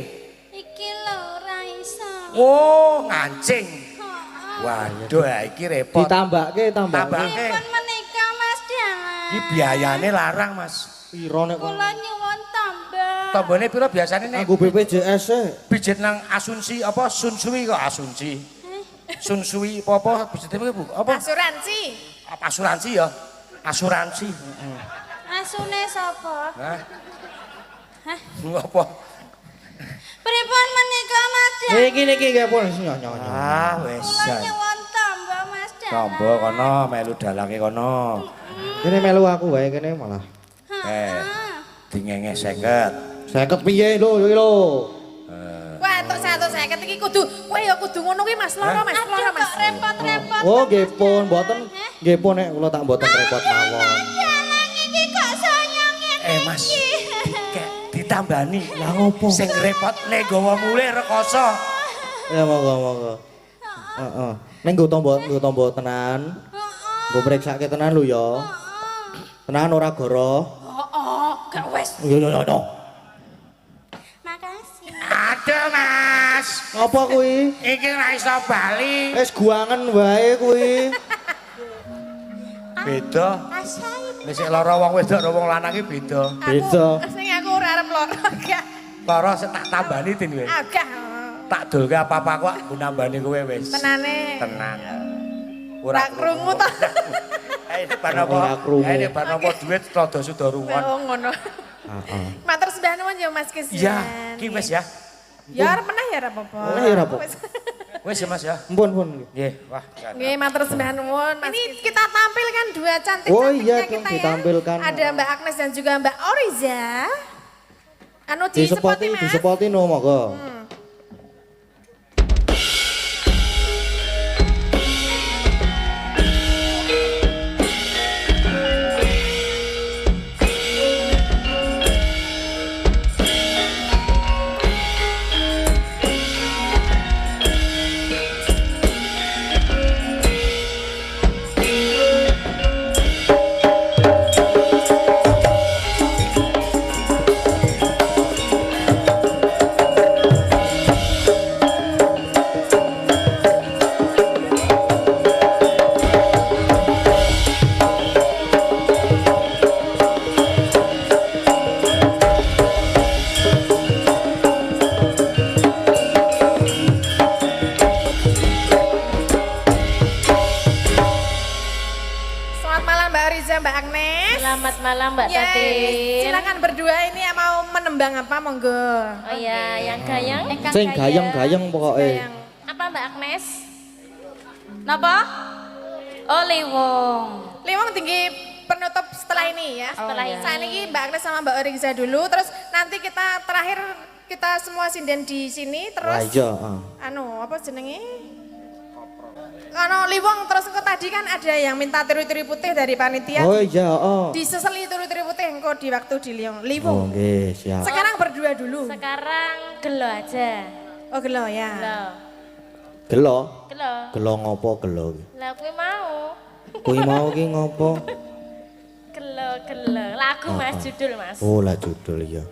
Iki lho ora iso. Oh, ngancing. Heeh. Waduh, iki repot. Ditambahke, tambahke. Tambahke. Pripun menika Mas Dalang? Iki biayane larang, Mas. Piro nek kok? Kula nyuwun tambah. Tambane piro biasane nek Nganggo BPJS e. pijet nang Asunsi apa Sunsui kok Asunsi. Sunsui apa pijete Bu? Apa? Asuransi. Apa asuransi ya? Asuransi. Asune sapa? Hah? Hah? Apa? Pripun menika Mas Dalang? Iki niki nggih pun nyo nyo. nyo. Ah, wis. Kula nyuwun tambah Mas Dalang. Tombo kono melu dalange kono. Kene melu aku wae kene malah. Eh, dingenge 50. 50 piye lho iki lho. Wah, entuk 150 iki kudu kowe ya kudu ngono kuwi Mas, loro Mas, Aduh loro Mas. kok repot-repot. Oh nggih pun mboten nggih pun nek kula tak mboten repot mawon. Dalang iki kok saya ngene Eh, Mas. Kek ditambani. Lah ngopo? Sing repot nek gawa mulih rekoso. Ya monggo monggo. Heeh. Ning nggo tombo tenan. Nggo mriksake tenan lho ya. Tenan ora goroh. Oh, gak wis. Yo yo yo. Makasih. Aduh, Mas. Apa kuwi? Iki ora iso bali. Wis guangen wae kuwi. Beda. Asain. Nek sik lara wong wedok karo wong lanang iki beda. Beda. Sing aku ora arep loro gak. Lara sik tak tambani tin kowe. Ah, gak. Tak dolke apa-apa kok aku nambani kowe wis. Tenane. Tenan. Ora krungu to. Eh ini bar apa? Ora krungu. Eh ini bar apa duit rada suda rungon. Oh, ngono. Heeh. Matur sembah nuwun ya Mas Kiswan. Iya, ki wis ya. Ya arep meneh ya ora apa-apa. Meneh ya ora apa-apa. Wis. Wis ya Mas ya. Mpun pun. Nggih, wah. Nggih, matur sembah nuwun. Ini kita tampilkan dua cantik-cantiknya Oh iya dong, kita ya. ditampilkan. Ada Mbak Agnes dan juga Mbak Oriza. Anu di Disepoti, sepoti, Mas. disepoti no monggo. Selamat malam Mbak Oriza, Mbak Agnes. Selamat malam Mbak Yeay, Tatin. silakan berdua ini mau menembang apa monggo. Oh iya, yang gayeng. Sing gayeng-gayeng pokoke. Gayeng. Apa Mbak Agnes? Napa? Oh, Liwong. Liwong tinggi penutup setelah ini ya. Setelah ini. Saat ini Mbak Agnes sama Mbak Oriza dulu, terus nanti kita terakhir kita semua sinden di sini Lah terus iya, heeh. anu apa jenenge? Anu Liwong terus engko tadi kan ada yang minta tiru-tiru putih dari panitia. Oh iya, heeh. Diseseli tiru-tiru putih engko di waktu di Liong. Oh Liwong. nggih, siap. Sekarang berdua dulu. Sekarang gelo aja. Oh gelo ya. Gelo. Gelo. Gelo. Gelo ngopo gelo ki? Lah kuwi mau. Kuwi mau ki ngopo? Gelo, gelo. Lagu Mas judul Mas. Oh lah judul iya.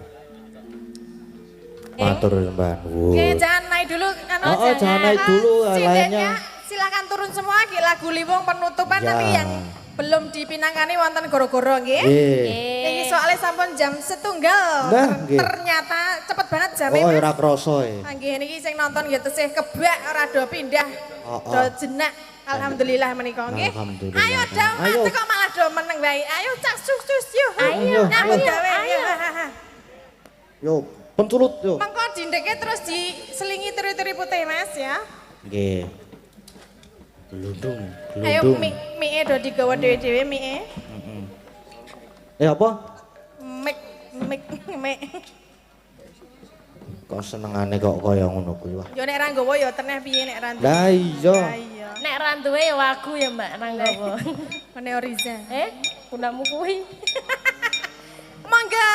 Matur sembah nuwun. Oke, jangan naik dulu anu Oh, oh, jangan naik dulu, Sindennya lainnya. silakan turun semua ki lagu Liwong penutupan Ya. nanti yang belum dipinangkani wonten goro-goro nggih. Nggih. Iki soalnya sampun jam setunggal. Nah, nggih. Ternyata cepet banget jamnya. Oh Mas. ora krasa e. Nggih niki sing nonton nggih tesih kebak ora do pindah. Oh, oh. Do jenak. Alhamdulillah menika nggih. Alhamdulillah. Ayo dong, Ayo. kok malah do meneng wae. Ayo cak sukses yo. Ayo, Nyambut ayo, gawe. ayo. Yo, penculut yo. Mengko dindeke terus diselingi teri-teri putih Mas ya. Nggih. Glundung, Ayo glundung. mie mie do digawa dhewe-dhewe mie. Eh apa? Mik mik mik. Kok senengane kok kaya ngono kuwi wah. Yo nek ra nggawa yo teneh piye nek ra duwe. Lah iya. Lah iya. Nek ra duwe ya wagu ya Mbak ra nggawa. Mene Oriza. Eh, punakmu kuwi. Monggo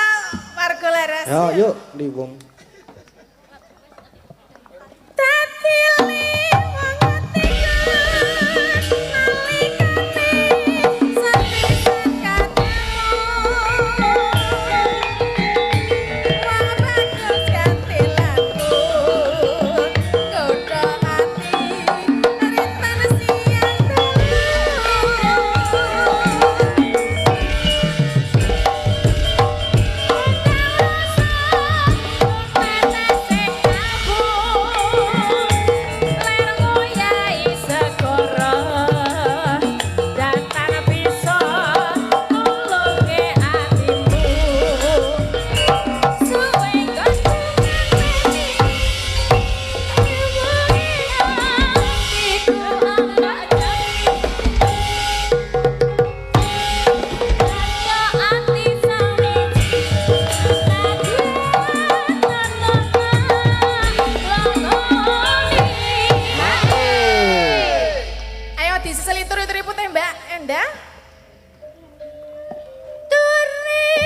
warga Leres. Mas. Yo, yuk liwung. Dadi liwung atiku nalikane sepisan ketemu. Wong bagus ganti lagu godha ati ritan siang dalu. Ayo diseseli turi-turi putih Mbak Enda. Turi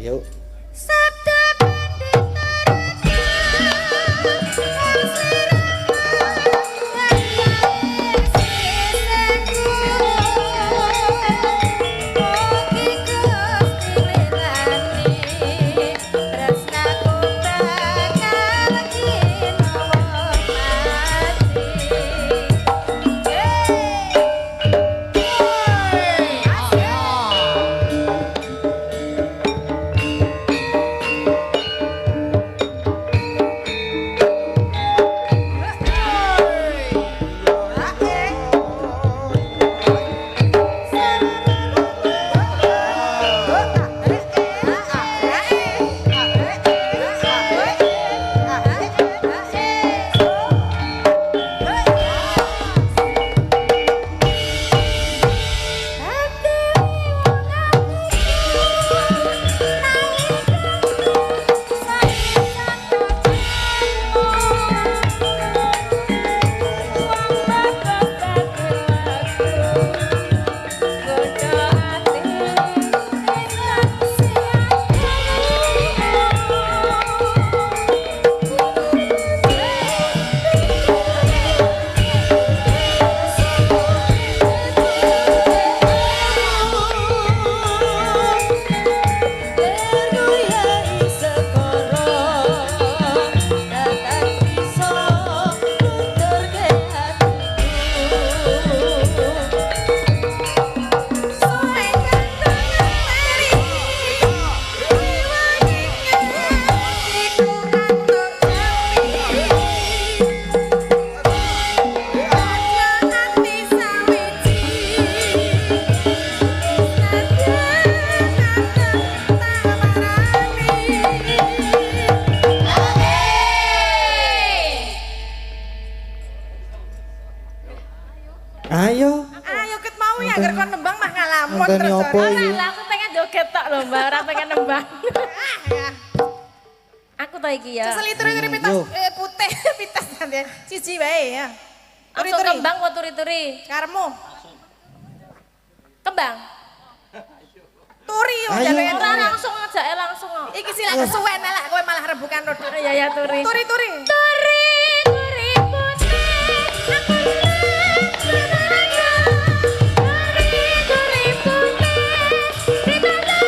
Yuk. Sabda Ayo. Ayo ket mau ya agar kon nembang mah ngalamun Ngenteni terus. apa ora. iki? Lah aku pengen joget tok lho Mbak, ora pengen nembang. Ya. Aku to iki ya. Seseli turi-turi pitas Yo. putih pitas nanti. Siji wae ya. Langsung Turi-turi. kembang apa turi-turi? Karemu. Kembang. Turi yo Ayo. jaluk Ora langsung ngejake langsung. Iki sih lak kesuwen lah kowe malah rebukan rodok. Ya ya turi. Turi-turi. Turi turi putih aku turi turi putih ditata.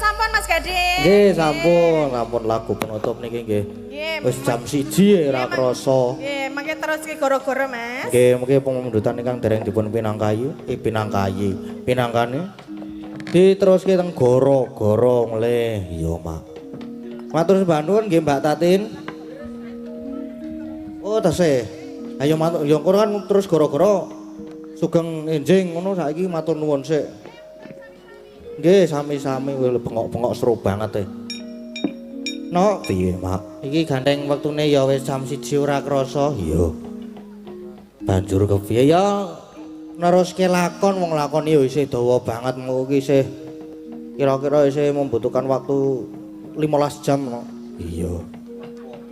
Sampun Mas Gading. Nggih, sampun, sampun lagu penutup niki nggih. Nggih. Wis jam 1 ora krasa. Nggih, mangke terus ki goro-goro Mas. Nggih, mungkin pemundutan ingkang dereng dipun pinangkayi, pinangkayi, pinangkane diteruske teng goro-goro mleh. Iya, Mak. Matur sembah nuwun nggih Mbak Tatin. Oh, tesih. Ayo matur, ya engko kan terus goro-goro sugeng enjing ngono saiki matur nuwun sik. Nggih, sami-sami bengok-bengok seru banget e. Nok, piye, Mak? Iki gandeng wektune ya wis jam 1 ora krasa. Iya. Banjur kepiye ya neruske lakon, wong lakon ya isih dawa banget mengko iki isih kira-kira isih membutuhkan waktu 15 jam, Nok. Iya.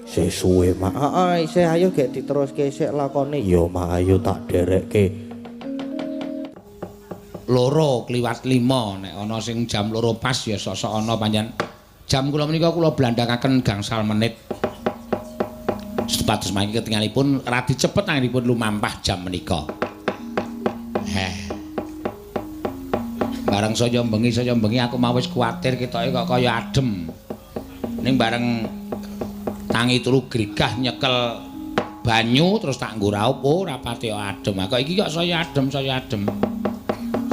Isih suwe, Mak. Heeh, isih ayo gek diteruske sik lakone. Ya, Mak, ayo tak derekke. 2 kliwat 5 nek ana sing jam 2 pas ya sok-sok ana pancen. Jam kula menika kula blandhangaken gangsal menit. Supados mangke ketingalipun radi cepet anggenipun lumampah jam menika. Heh. Bareng saya bengi aku mau wis kuwatir ketoke kok kaya adem. Ning bareng tangi turu grigah nyekel banyu terus tak nggo raup, oh ora pati adem. Kok iki kok saya adem, saya adem.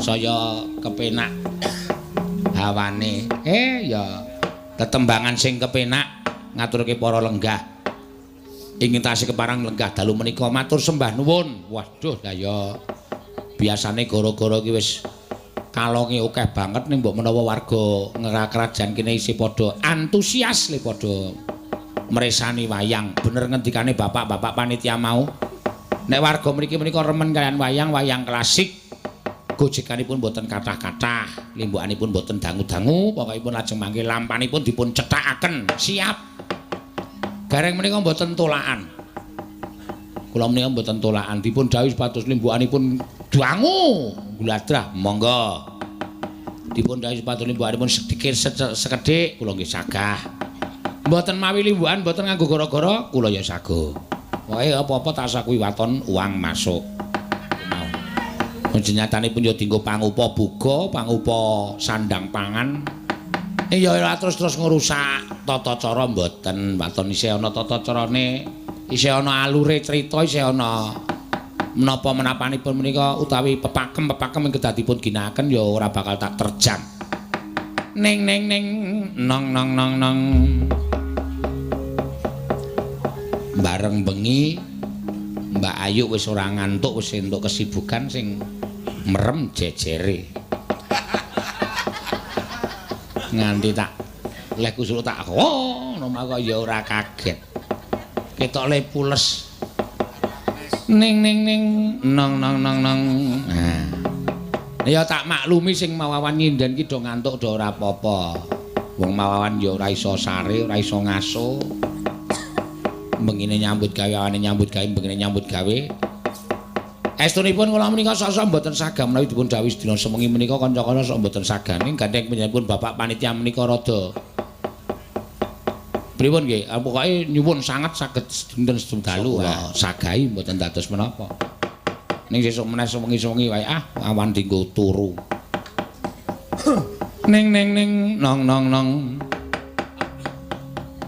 Saya kepenak hawane. Ya tetembangan sing kepenak ngaturke para lenggah. Ingin tasih keparang lenggah dalu menika matur sembah nuwun. Waduh, lah ya biasane goro-goro iki wis kalonge akeh banget ning mbok menawa warga kerajaan kene isih padha antusias le padha mresani wayang. Bener ngendikane bapak-bapak panitia mau. Nek warga mriki menika remen kalian wayang, wayang klasik. Gojekanipun mboten kathah-kathah, limbukanipun mboten dangu-dangu, pokokipun lajeng mangke lampanipun dipun cethakaken. Siap. Gareng menika mboten tolakan. Kula menika mboten tolakan, dipun dawuhi supados limbukanipun dangu, guladrah, monggo. Dipun dawuhi supados limbukanipun sedikit sekedhik, kula nggih sagah. Mboten mawi limbukan, mboten nganggo gara-gara, kula ya sago. Pokoke apa-apa tak sakuwi waton uang masuk. Nyatanipun ya dienggo pangupa buga, pangupa sandang pangan. Ya ora terus-terus ngrusak tata cara mboten. Waton isih ana tata carane, isih ana alure crita, isih ana menapa menapanipun menika utawi pepakem-pepakem ingkang kedah dipun ginakaken ya ora bakal tak terjang. Ning ning ning nong nong nong nong. Bareng bengi Mbak Ayu wis ora ngantuk, wis entuk kesibukan sing merem jejere. Nganti tak leh kusuluk tak oh ngono kok ya ora kaget. Ketok le pules. Ning ning ning nong nong nong nong. Nah. Ya tak maklumi sing mawawan nyinden ki do ngantuk do ora apa-apa. Wong mawawan ya ora iso sare, ora iso ngaso. Bengine nyambut gawe, awane nyambut gawe, bengine nyambut gawe. Estunipun kula menika sok-sok mboten sagah menawi dipun dawuhi sedina sewengi menika kanca-kanca sok mboten sagah ning gandeng panjenenganipun bapak panitia menika rada pripun nggih, pokoke nyuwun sanget saged dinten dalu sagahi mboten dados menapa. Ning sesuk meneh sewengi-sewengi wae ah awan dienggo turu. Ning ning ning nong nong nong.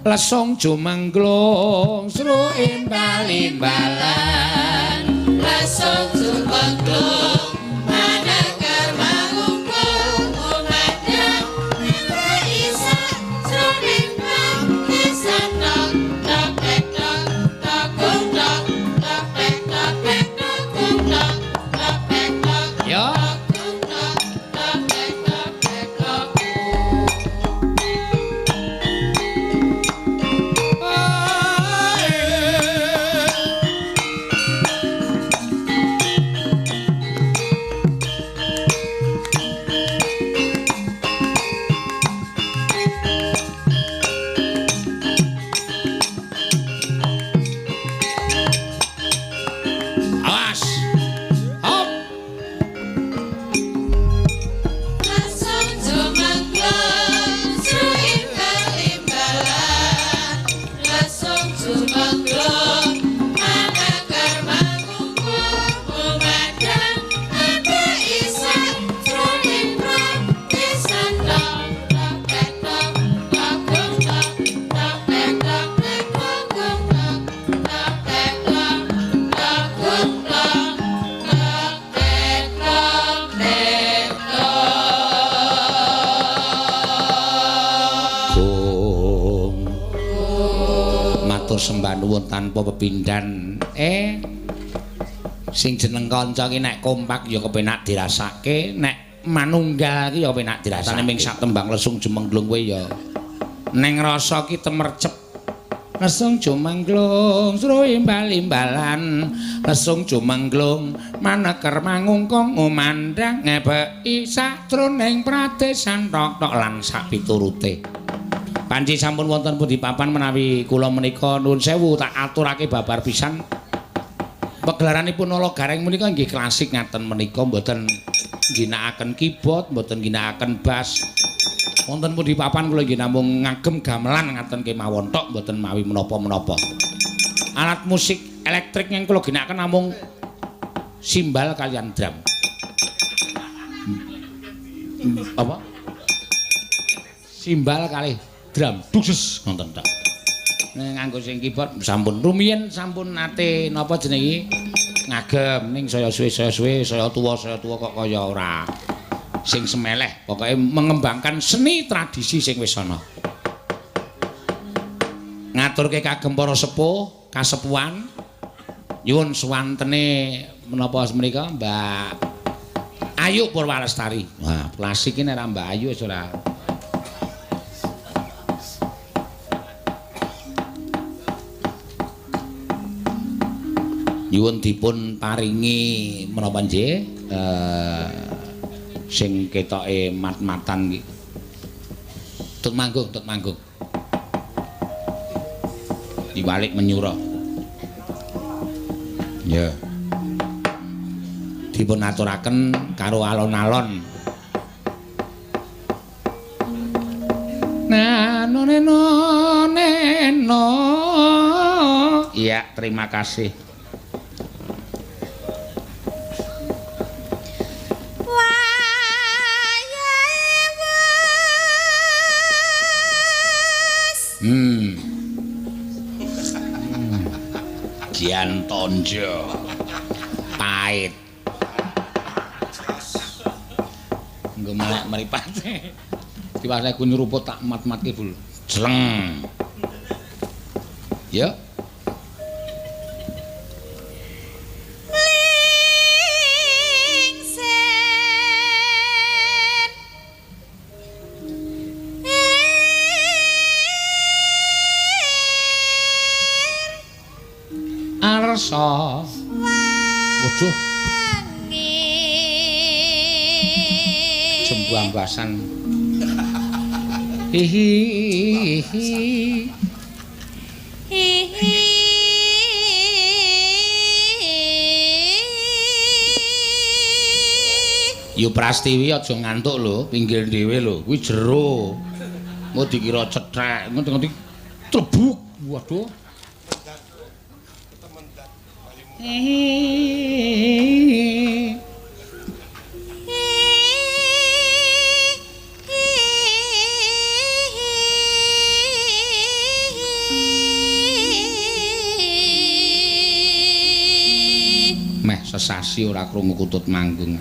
Lesung jumangglung sru imbal-imbalan. Lesung jumangglung manekar mangungkung umadang nitra isak sruning bang isan tok tok tek tok tok gung tok tok tek tok tek tok gung tok tok tek tok ya gung tok tok tek tok tek tok. Matur sembah nuwun tanpa pepindhan. Sing jeneng kanca ki nek kompak ya kepenak dirasake, nek manunggal ki ya kepenak dirasake. Ming sak tembang lesung jumengglung kowe ya neng rasa ki temercep. Lesung jumengglung sruh imbal-imbalan, lesung jumengglung maneker mangungkung ngumandhang ngebeki sajroning pradesan tok-tok lan sak piturute. Panci sampun wonten pundi papan menawi kula menika nuwun sewu tak aturake babar pisan. Pegelaranipun Nala Gareng menika nggih klasik ngaten menika, mboten ngginakaken keyboard, mboten ngginakaken bass. Wonten pundi papan kula nggih namung ngagem gamelan ngaten kemawon tok, mboten mawi menapa-menapa. Alat musik elektrik yang kula ginakaken namung simbal kalian drum. Apa? Simbal kalih drum, dukses ngoten tok. Nek nganggo sing keyboard sampun rumiyin sampun nate napa jenenge ngagem ning saya suwe saya tuwa kok kaya ora sing semeleh, pokoke mengembangkan seni tradisi sing wis ana. Ngaturke kagem para sepuh, kasepuhan. Nyuwun suwantene menapa menika Mbak Ayu Purwalestari. Wah, klasik iki nek ora Mbak Ayu wis ora. Nyuwun dipun paringi menapa nggih sing ketoke mat-matan iki. Tut manggung, tut manggung. Diwalik menyura. Ya. Dipun aturaken karo alon-alon. Na no ne no ne no. Iya, terima kasih. Jian tonjo pahit. Nggo melek mripate. Diwasane ku nyeruput tak mat-matke bul. Jleng. Ya. Arsa. Waduh. Jembuambasan. Hihi. Hihi. Yu Prastiwi aja ngantuk lho, pinggir dhewe lho. Kuwi jero. Engko dikira cethek, ngerti-ngerti trebuk. Waduh. Meh sesasi ora krungu kutut manggung.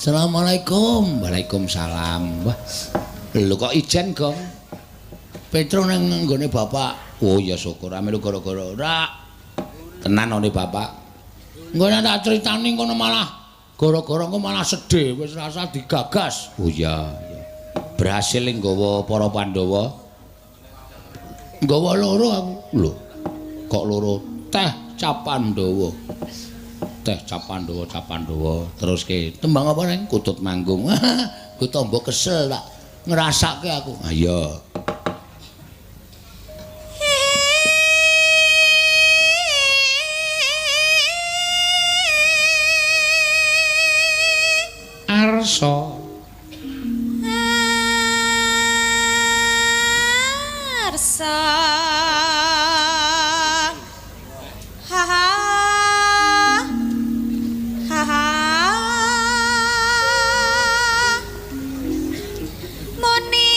Assalamualaikum. Waalaikumsalam. Wah, lho kok ijen, Gong? Petro nang nggone bapak. Oh ya syukur, ame lu gara-gara ora. Tenan one bapak. Nggone tak critani ngono malah gara-gara engko malah sedih, wis rasa digagas. Oh iya, iya. Berhasil nggawa para Pandhawa. Nggawa loro aku. Lho, kok loro? Teh Cap Pandhawa. Teh Cap Pandhawa, Cap Pandhawa. Terus ke tembang apa neng? Kutut manggung. Ku tombo kesel tak ngrasake aku. Ah iya. Arsa. Arsa. Ha ha. Ha ha. Muni.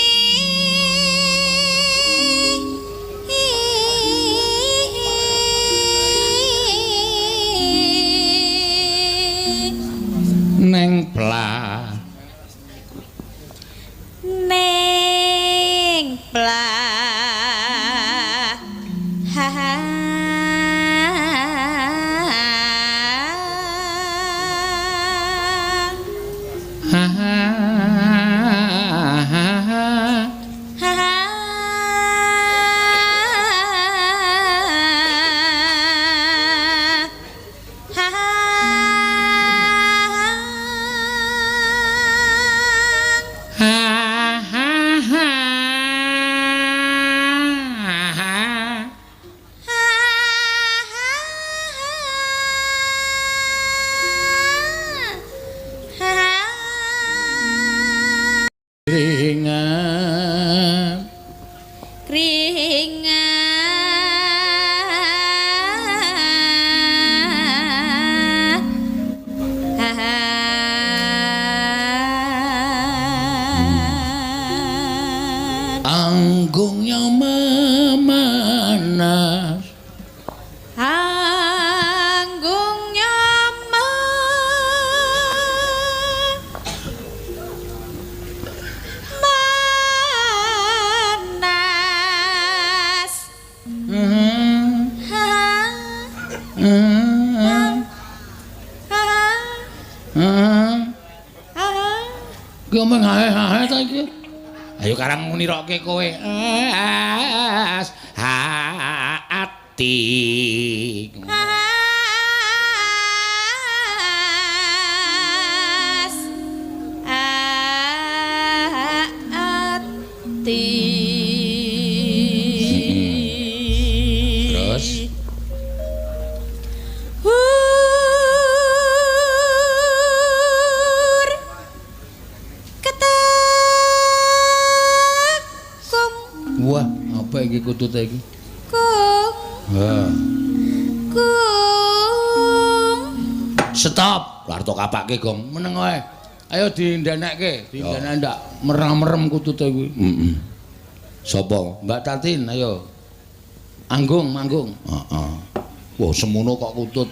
Anggungnya memanas. Anggungnya manas. Ki omong hae-hae ta iki. Ayo karang nirokke kowe. As ati. As ati. Terus Hur ketekung. Wah, apa iki kutute iki? Kung. Ha. Kung. Stop. Lah tok kapake, Gong. Meneng wae. Ayo dindenekke, dindenek ndak merem-merem kutute kuwi. Heeh. Sapa? Mbak Tatin, ayo. Anggung, manggung. Heeh. Wah, semono kok kutut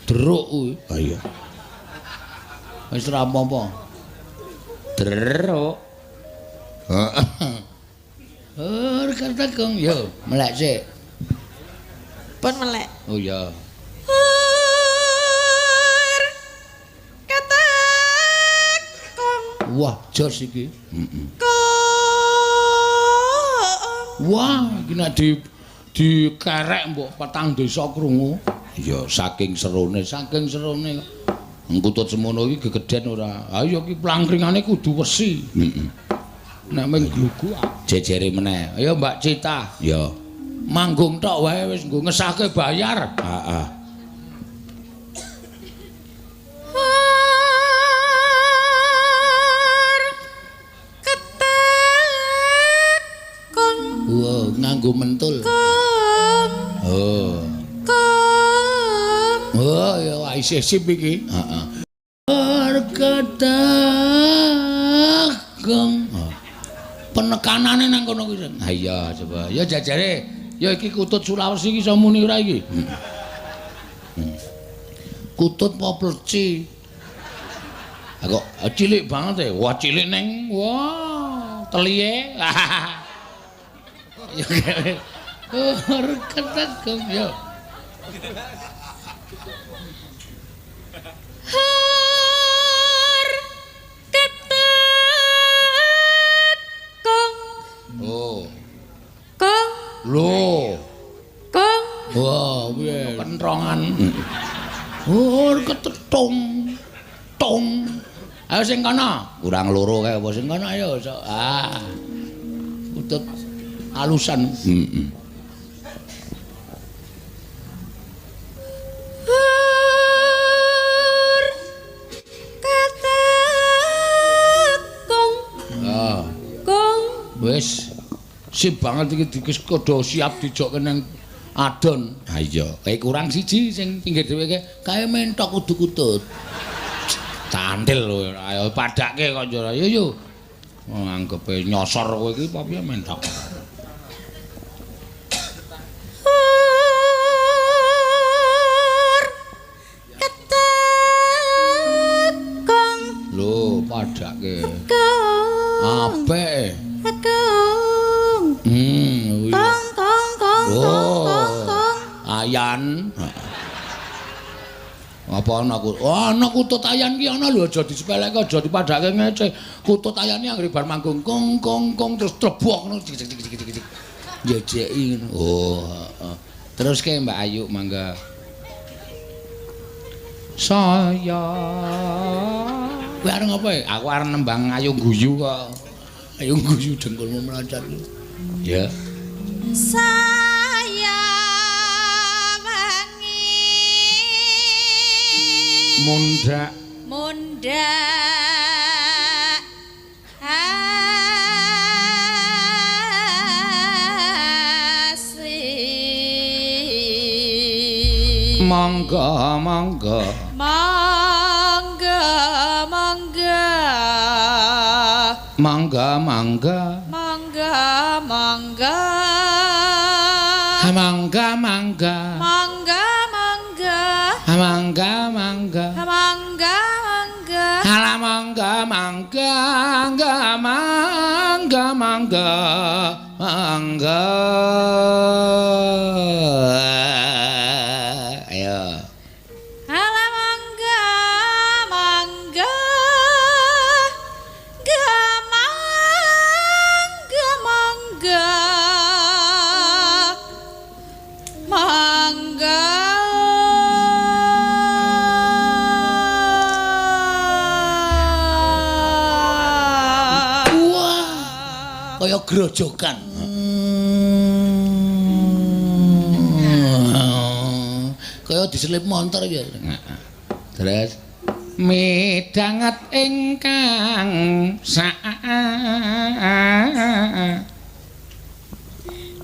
deruk kuwi. Ha iya. Wis ora apa-apa. Deruk. Heeh. Hur ketekung, yo melek sik. Pun melek. Oh iya. Hur ketekung. Wah, jos iki. Heeh. Kung. Wah, iki nek dikerek mbok petang desa krungu. Iya, saking serone, saking serone. Kutut semono iki gegeden ora. Ha iya iki plangkringane kudu wesi. Heeh. Nek mung glugu jejere meneh. Ayo Mbak Cita. Ya. Manggung tok wae wis nggo ngesahke bayar. Heeh. Hur ketekung. Wah, nganggo mentul. Kung. Oh. Kung. Oh, ya wah isih sip iki. Heeh. Hur ketekung. Penekanane nang kono kuwi. Ha iya, coba. Ya jajare. Ya iki kutut Sulawesi iki iso muni ora iki? Kutut apa pleci? Ha kok cilik banget e. Wah, cilik neng. Wah, teliye. Ya hur ketekung ya. Hur ketekung. Oh. Kung. Lho. Kung. Wah, piye kentrongan. Hur ketetung. Tung. Ayo sing kono. Kurang loro kae apa sing kono ayo. Ah. Kutut alusan. Heeh. Hur ketekung. Ah. Kung. Wis sip banget iki dikis kudu siap dijokke nang adon. Ha iya, kae kurang siji sing pinggir dhewe kae kae mentok kudu kutut. Cantil lho, ayo padake kok njur. Ayo yo. Anggepe nyosor kowe iki apa piye mentok. Hur ketekung. Lho, padake. Kung. Apik. Kung. Hmm, iya. Kong kong kong kong kong kong. Ayan. Apa ana kutut? Oh, ana kutut ayan ki ana lho, aja disepelekke, aja dipadhake ngece. Kutut ayan ki anggere bar manggung kong kong kong terus trebok ngono cik cik cik cik cik. Jejeki ngono. Oh, heeh. Terus ke Mbak Ayu mangga. Saya kowe arep ngopo? Aku arep nembang ayo guyu kok. Ayo guyu dengkulmu melancar. Ya. Saya wangi Mundhak mundhak asih. Monggo monggo. Monggo monggo. Mangga mangga. Mangga mangga. Mangga mangga. Mangga mangga. Mangga mangga. Mangga mangga. Ala mangga mangga mangga mangga mangga mangga. Ayo. Ala mangga mangga. Ga mangga mangga. Mangga. Wah, kaya grojogan. Kaya diselip montor ya. Terus midhanget ingkang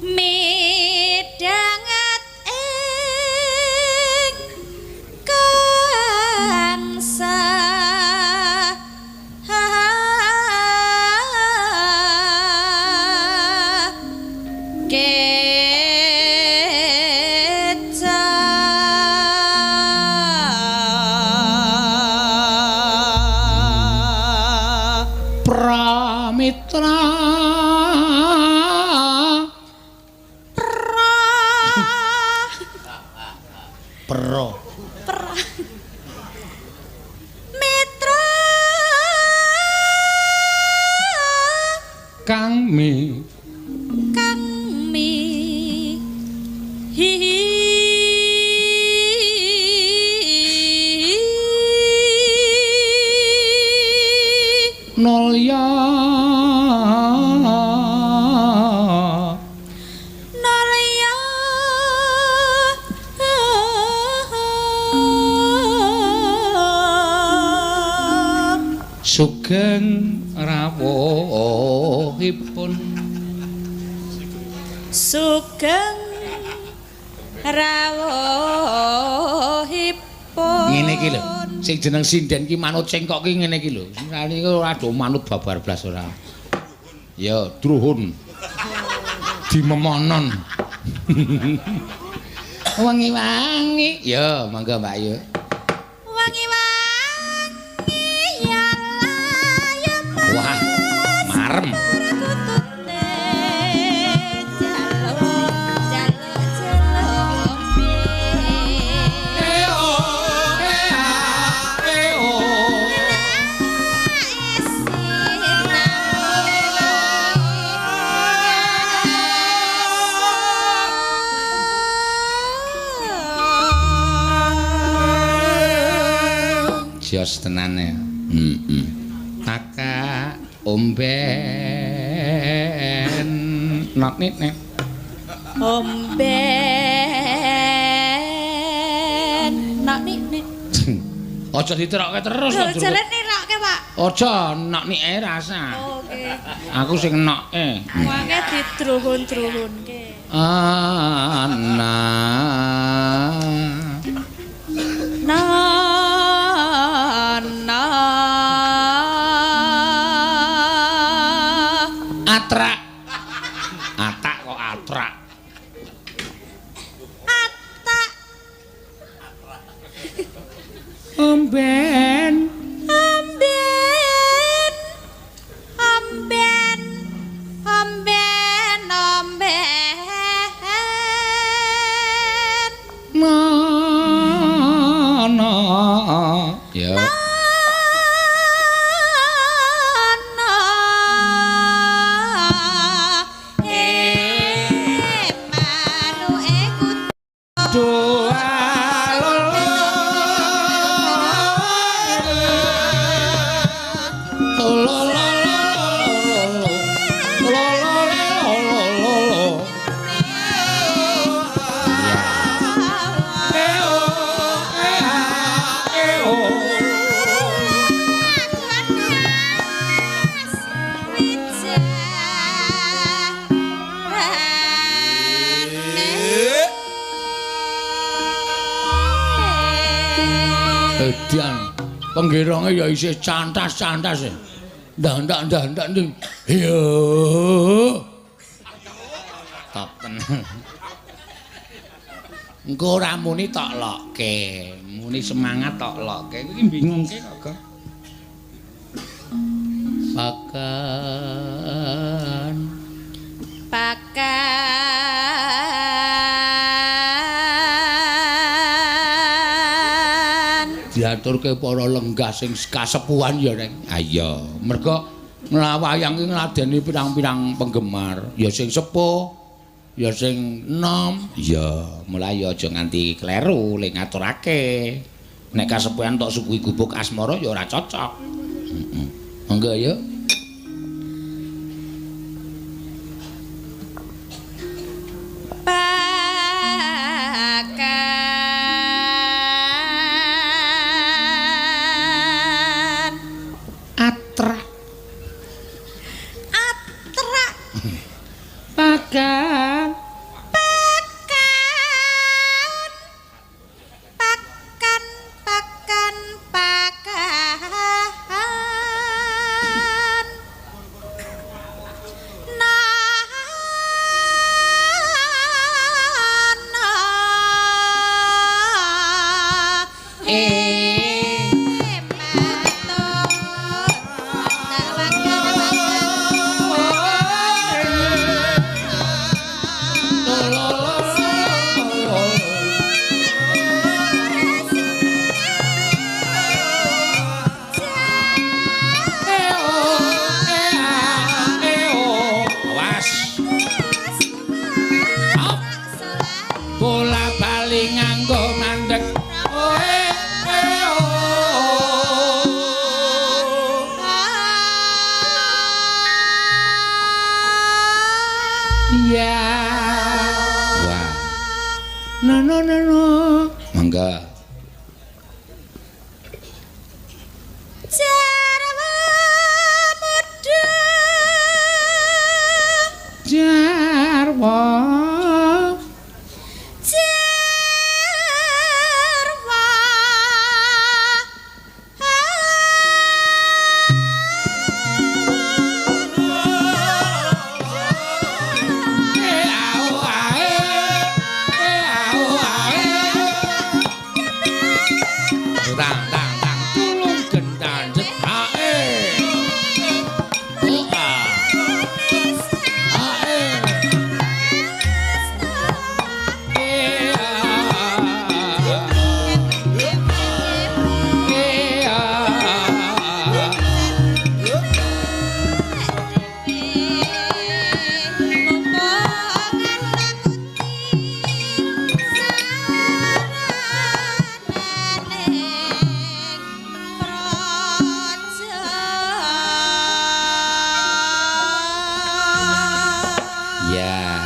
Midhanget ing kang sa Pramitra Pro Mitra Kang Mi kang mi hi Nolya Nolya Sugeng rawuhipun Sugeng rawuhipun. Ngene iki lho, sing jeneng sinden ki manut cengkok ki ngene iki lho. Sing iki ora do manut babar blas ora. Ya, druhun. Dimemonon. Wangi-wangi. Ya, monggo Mbak Yu. Wangi-wangi ya ya Wah, marem. Kutute jaluk jaluk jaluk Eo, ea, eo. Jos tenan ya. Heeh. Taka omben nok nek nek. Omben nak nik nik. Aja diterokke terus Lho, jare nirokke, Pak. Aja nok nike rasa. Oke. Aku sing noke. Wonge didruhun-druhunke. Ana. Na na Atrak. Atak kok atrak. Atak Omben. Amben amben amben amben. Mana. Ya. Ana e manuke Doa Edian penggironge ya isih cantas-cantas. Ndak ndak ndak ndak ning. Yo. Top tenan. Engko ora muni tok lokke, muni semangat tok lokke. Iki bingungke kok, Gong. Pakan. Pakan. Diaturke para lenggah sing kasepuhan ya, Reng. Ha iya, mergo wayang iki ngladeni pirang-pirang penggemar, ya sing sepuh, ya sing enom. Iya, mulai aja nganti kleru le ngaturake. Nek kasepuhan tok suguhi gubuk asmara ya ora cocok. Heeh. Monggo ya. Pakan. Atrak. Atrak. Pakan. Pakan. Pakan, pakan, pakan. Na na Eh. matur. Pakan, pakan, Awas. Op. Bola bali nganggo mandek. Oe, e, o. Iya. Wah. No no no no. Mangga. Jarwa muda. Jarwo. Jarwa. Eh, au, ae. Eh, au, ae. Tang tang tang tulung gendang ae. Oh, ah. Ae. Eh, ah. Eh, ah. Ya.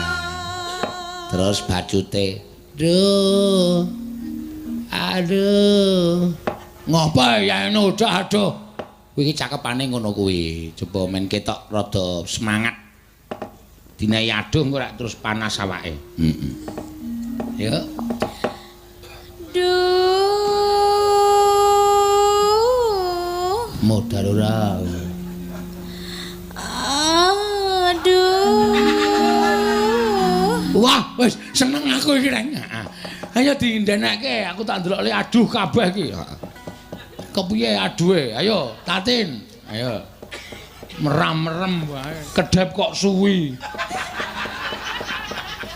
Terus bacute. Duh. Aduh. Ngopo ya udah aduh. Kuwi iki cakepane ngono kuwi. Coba men ketok rada semangat. Dinae aduh engko rak terus panas awake. Heeh. Yuk. Duh. Modal ora. Aduh. Wah, wis seneng aku iki, Reng. Heeh. Ayo dindeneke, aku tak ndelok le aduh kabeh iki. Heeh. Kepiye aduhe? Ayo, Tatin. Ayo. Merem-merem wae. Kedhep kok suwi.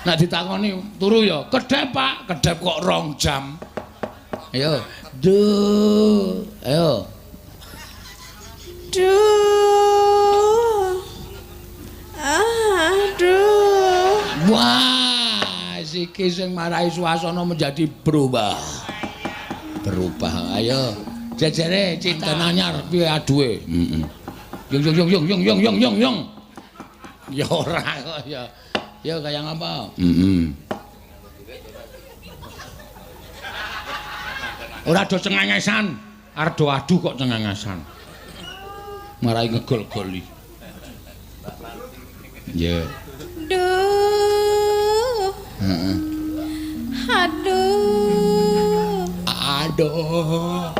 Nek ditakoni turu ya, kedhep Pak, kedhep kok 2 jam. Ayo. Duh. Ayo. Duh. Aduh. Wah, siki sing marai suasana menjadi berubah. Berubah. Ayo, jejere cita anyar piye aduhe? Heeh. Yung yung yung yung yung yung yung yung. Ya ora kok ya. Ya kaya ngapa? Heeh. Ora do cengengesan. Arep do adu kok cengengesan. Marai ngegol-goli. Ya. Duh. Heeh. Aduh. Aduh.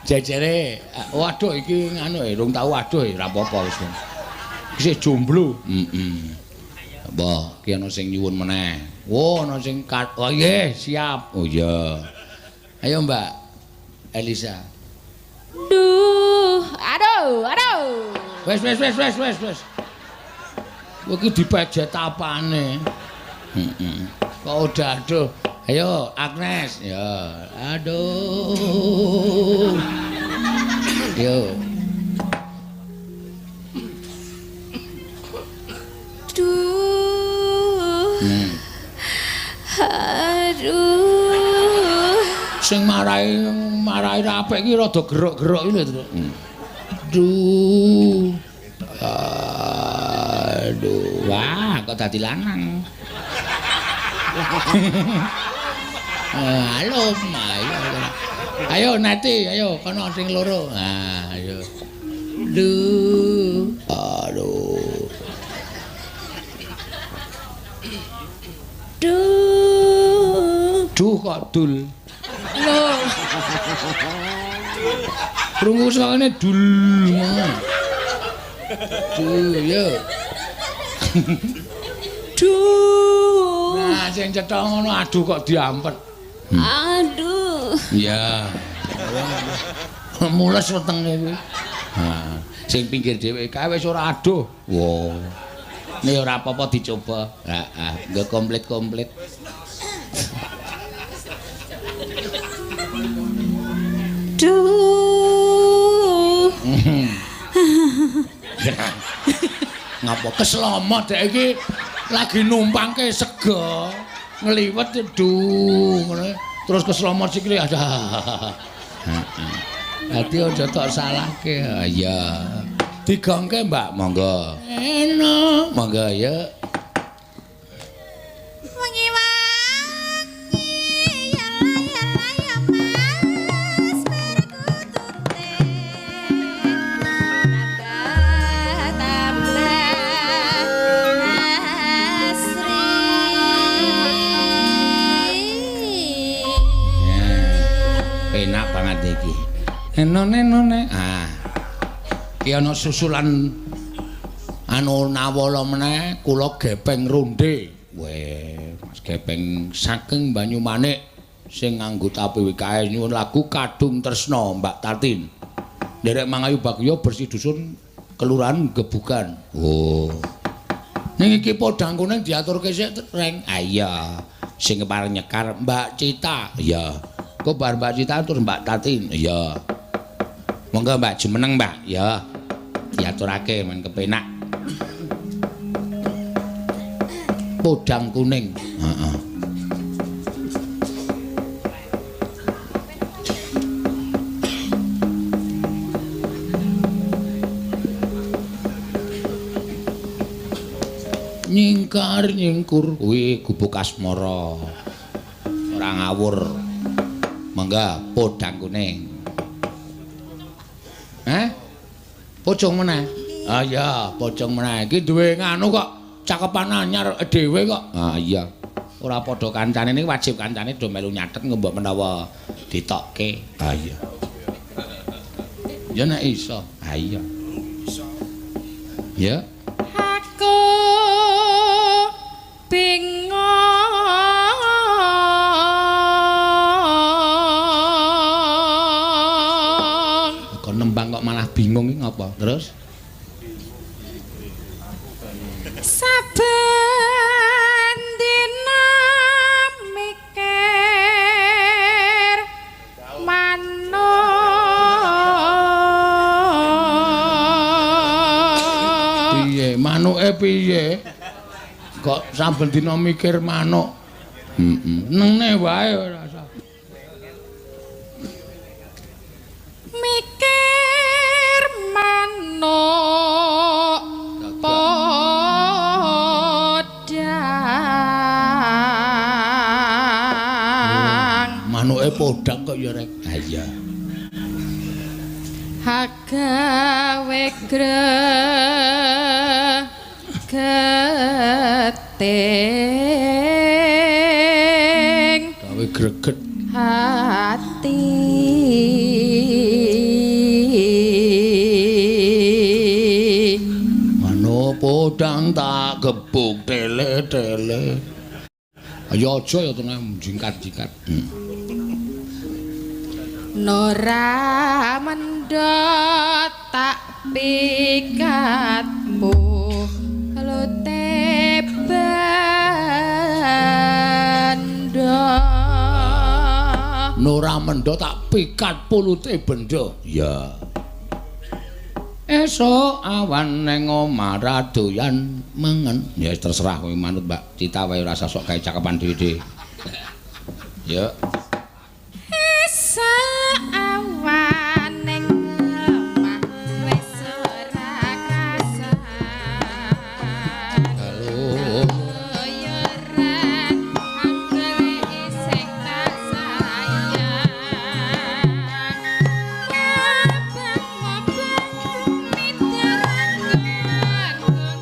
Jejere, waduh iki nganu rung tau aduh ora apa-apa wis. Isih jomblo. Heeh. Mbah, ki ana sing nyuwun meneh. Oh, ana sing oh nggih, siap. Oh iya. Ayo Mbak Elisa. Duh, aduh, aduh. Wes wes wes wes wes wes. Kowe iki dipejet apane? Heeh. Kok udah aduh. Ayo Agnes. Ya, aduh. Yo. Duh. Aduh. Sing marai marai ra apik iki rada gerok-gerok iki lho, Truk. Duh. Aduh, wah kok dadi lanang. Halo, ayo. Ayo Nati, ayo kono sing loro. Nah, ayo. Duh. Aduh. Duh. Duh kok dul. Lho. Krungu sakane dul. Duh, yo. Duh. Nah, sing cetha ngono aduh kok diampet. Aduh. Iya. Mules wetenge kuwi. Ha, sing pinggir dhewe kae wis ora aduh. Wah. Nek ora apa-apa dicoba. Heeh, nggo komplit-komplit. Duh. Ngapa keslomot dek iki lagi numpangke sega ngliwet duh ngono terus keslomot sikile ada. Heeh. Dadi aja tok salahke. Iya. Digongke Mbak, monggo. Enak, monggo ya. Wengi wangi ya ya ya Mas perkutute. Tambah tambah asri. Enak banget iki. Enone-enone. Ah. Iki ana susulan anu nawala meneh kula Gepeng Ronde. Weh, Mas Gepeng saking Banyumanik sing anggota PWKS nyuwun lagu Kadung Tresna Mbak Tatin. Nderek Mangayu Bagyo Bersih Dusun Kelurahan Gebukan. Oh. Ning iki podang kuning diaturke sik reng. Ah iya, sing kepareng nyekar Mbak Cita. Iya. Kok bar Mbak Cita terus Mbak Tatin. Iya. Monggo Mbak jumeneng Mbak. Ya. Diaturake men kepenak. Podang kuning. Heeh. Nyingkar nyingkur kuwi gubuk asmara. Ora ngawur. Monggo podang kuning. Heh? Pocong meneh? Ah iya, pocong meneh. Iki duwe nganu kok, cakepan anyar dhewe kok. Ah iya. Ora padha kancane niki wajib kancane do melu nyatet mbok menawa ditokke. Ah iya. Ya nek iso. Ah iya. Iso. Ya. Aku bingung. Kok nembang kok malah bingung iki ngapa? Terus saben dina mikir manuk. Piye? Manuke piye? Kok saben dina mikir manuk? Heeh. Nene wae ora usah. Mikir manuk podang. Manuke podang kok ya rek. Ha iya. Hagawe gregeting Gawe greget hati. Manuk podang tak gebuk. Bung tele tele. Ayo aja ya tenan jingkat-jingkat. Nora mendot tak pikat pulute bendo. Nora mendot tak pikat pulute bendo. Ya. Esuk awan neng omah ra doyan mangan. Ya terserah kowe manut Mbak Cita wae ora usah sok gawe cakepan dhewe. Ya. Esuk awan neng omah wis ora krasan. Keluyuran anggele isih tak sayang. Mabang-mabang midaranggon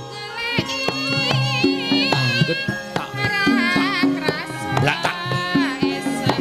goleki. Angget tak Ora krasan. Blak tak. Esuk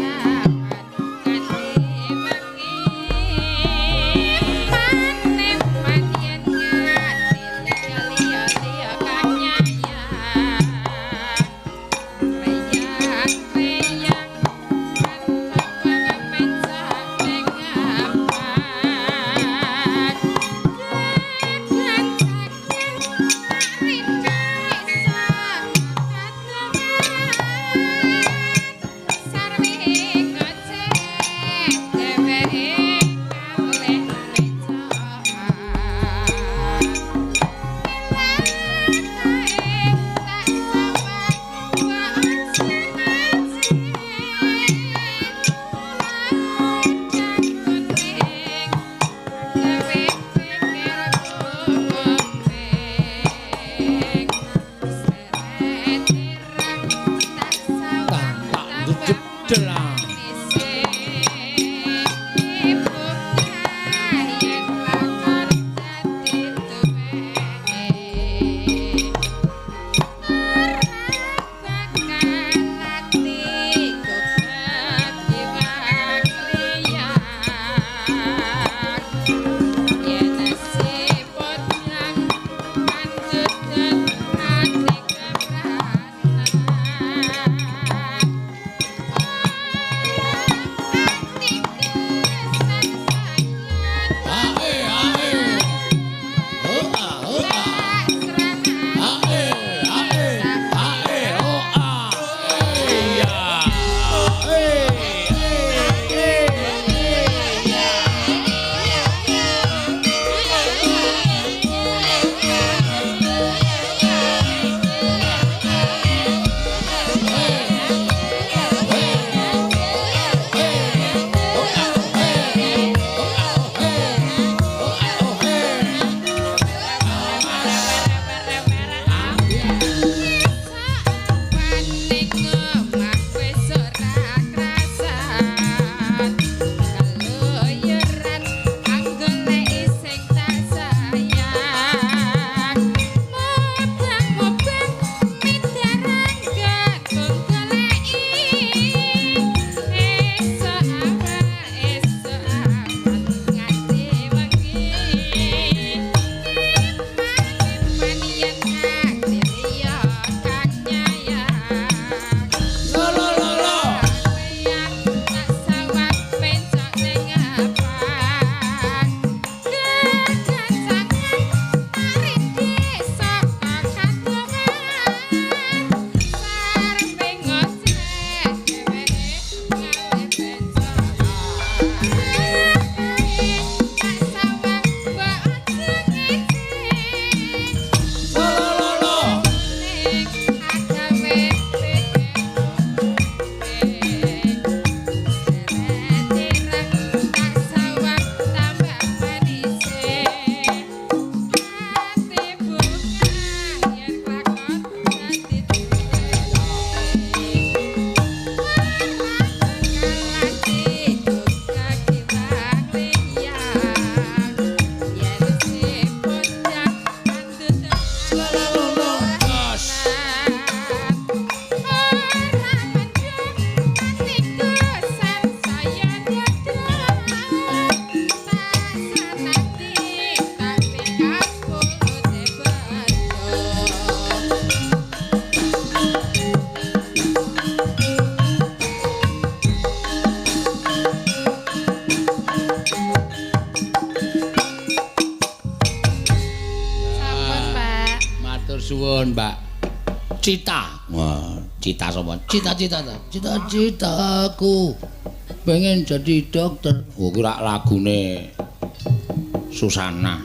Nggo Mbak Cita. Wah, Cita sapa? Cita-cita ta. Cita-citaku pengen jadi dokter. Oh, kuwi rak lagune Susana.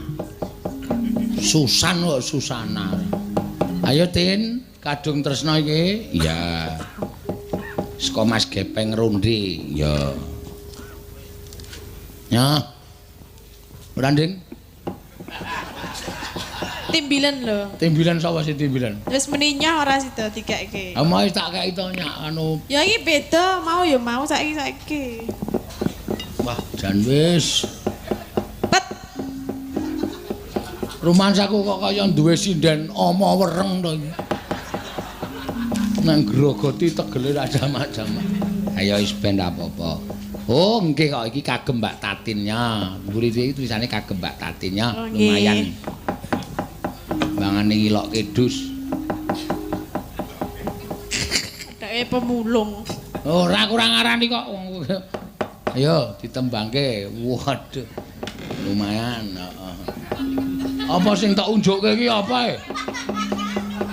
Susan kok Susana. Ayo Tin, kadung tresno iki. Iya. Saka Mas Gepeng Rundi. Ya. Ya. Ora, Nding? Timbilan lho. Timbilan sapa sih timbilan? Wis meninyah ora sida dikeke. Ah mau tak kei to nyak anu. Ya iki beda, mau ya mau saiki saiki. Wah, jan wis. Pet. Rumansaku kok kaya duwe sinden ama wereng to iki. Nang grogoti tegele ra jamak-jamak. Ayo wis ben apa-apa. Oh, nggih kok iki kagem Mbak Tatinnya. Mburi iki tulisane kagem Mbak Tatinnya. Oh, nggih. Lumayan. Mangane ngilok kidus. Adake pemulung. Ora kurang ngarani kok wong. Ayo ditembangke. Waduh. Lumayan, heeh. Apa sing tak unjukke iki apa e?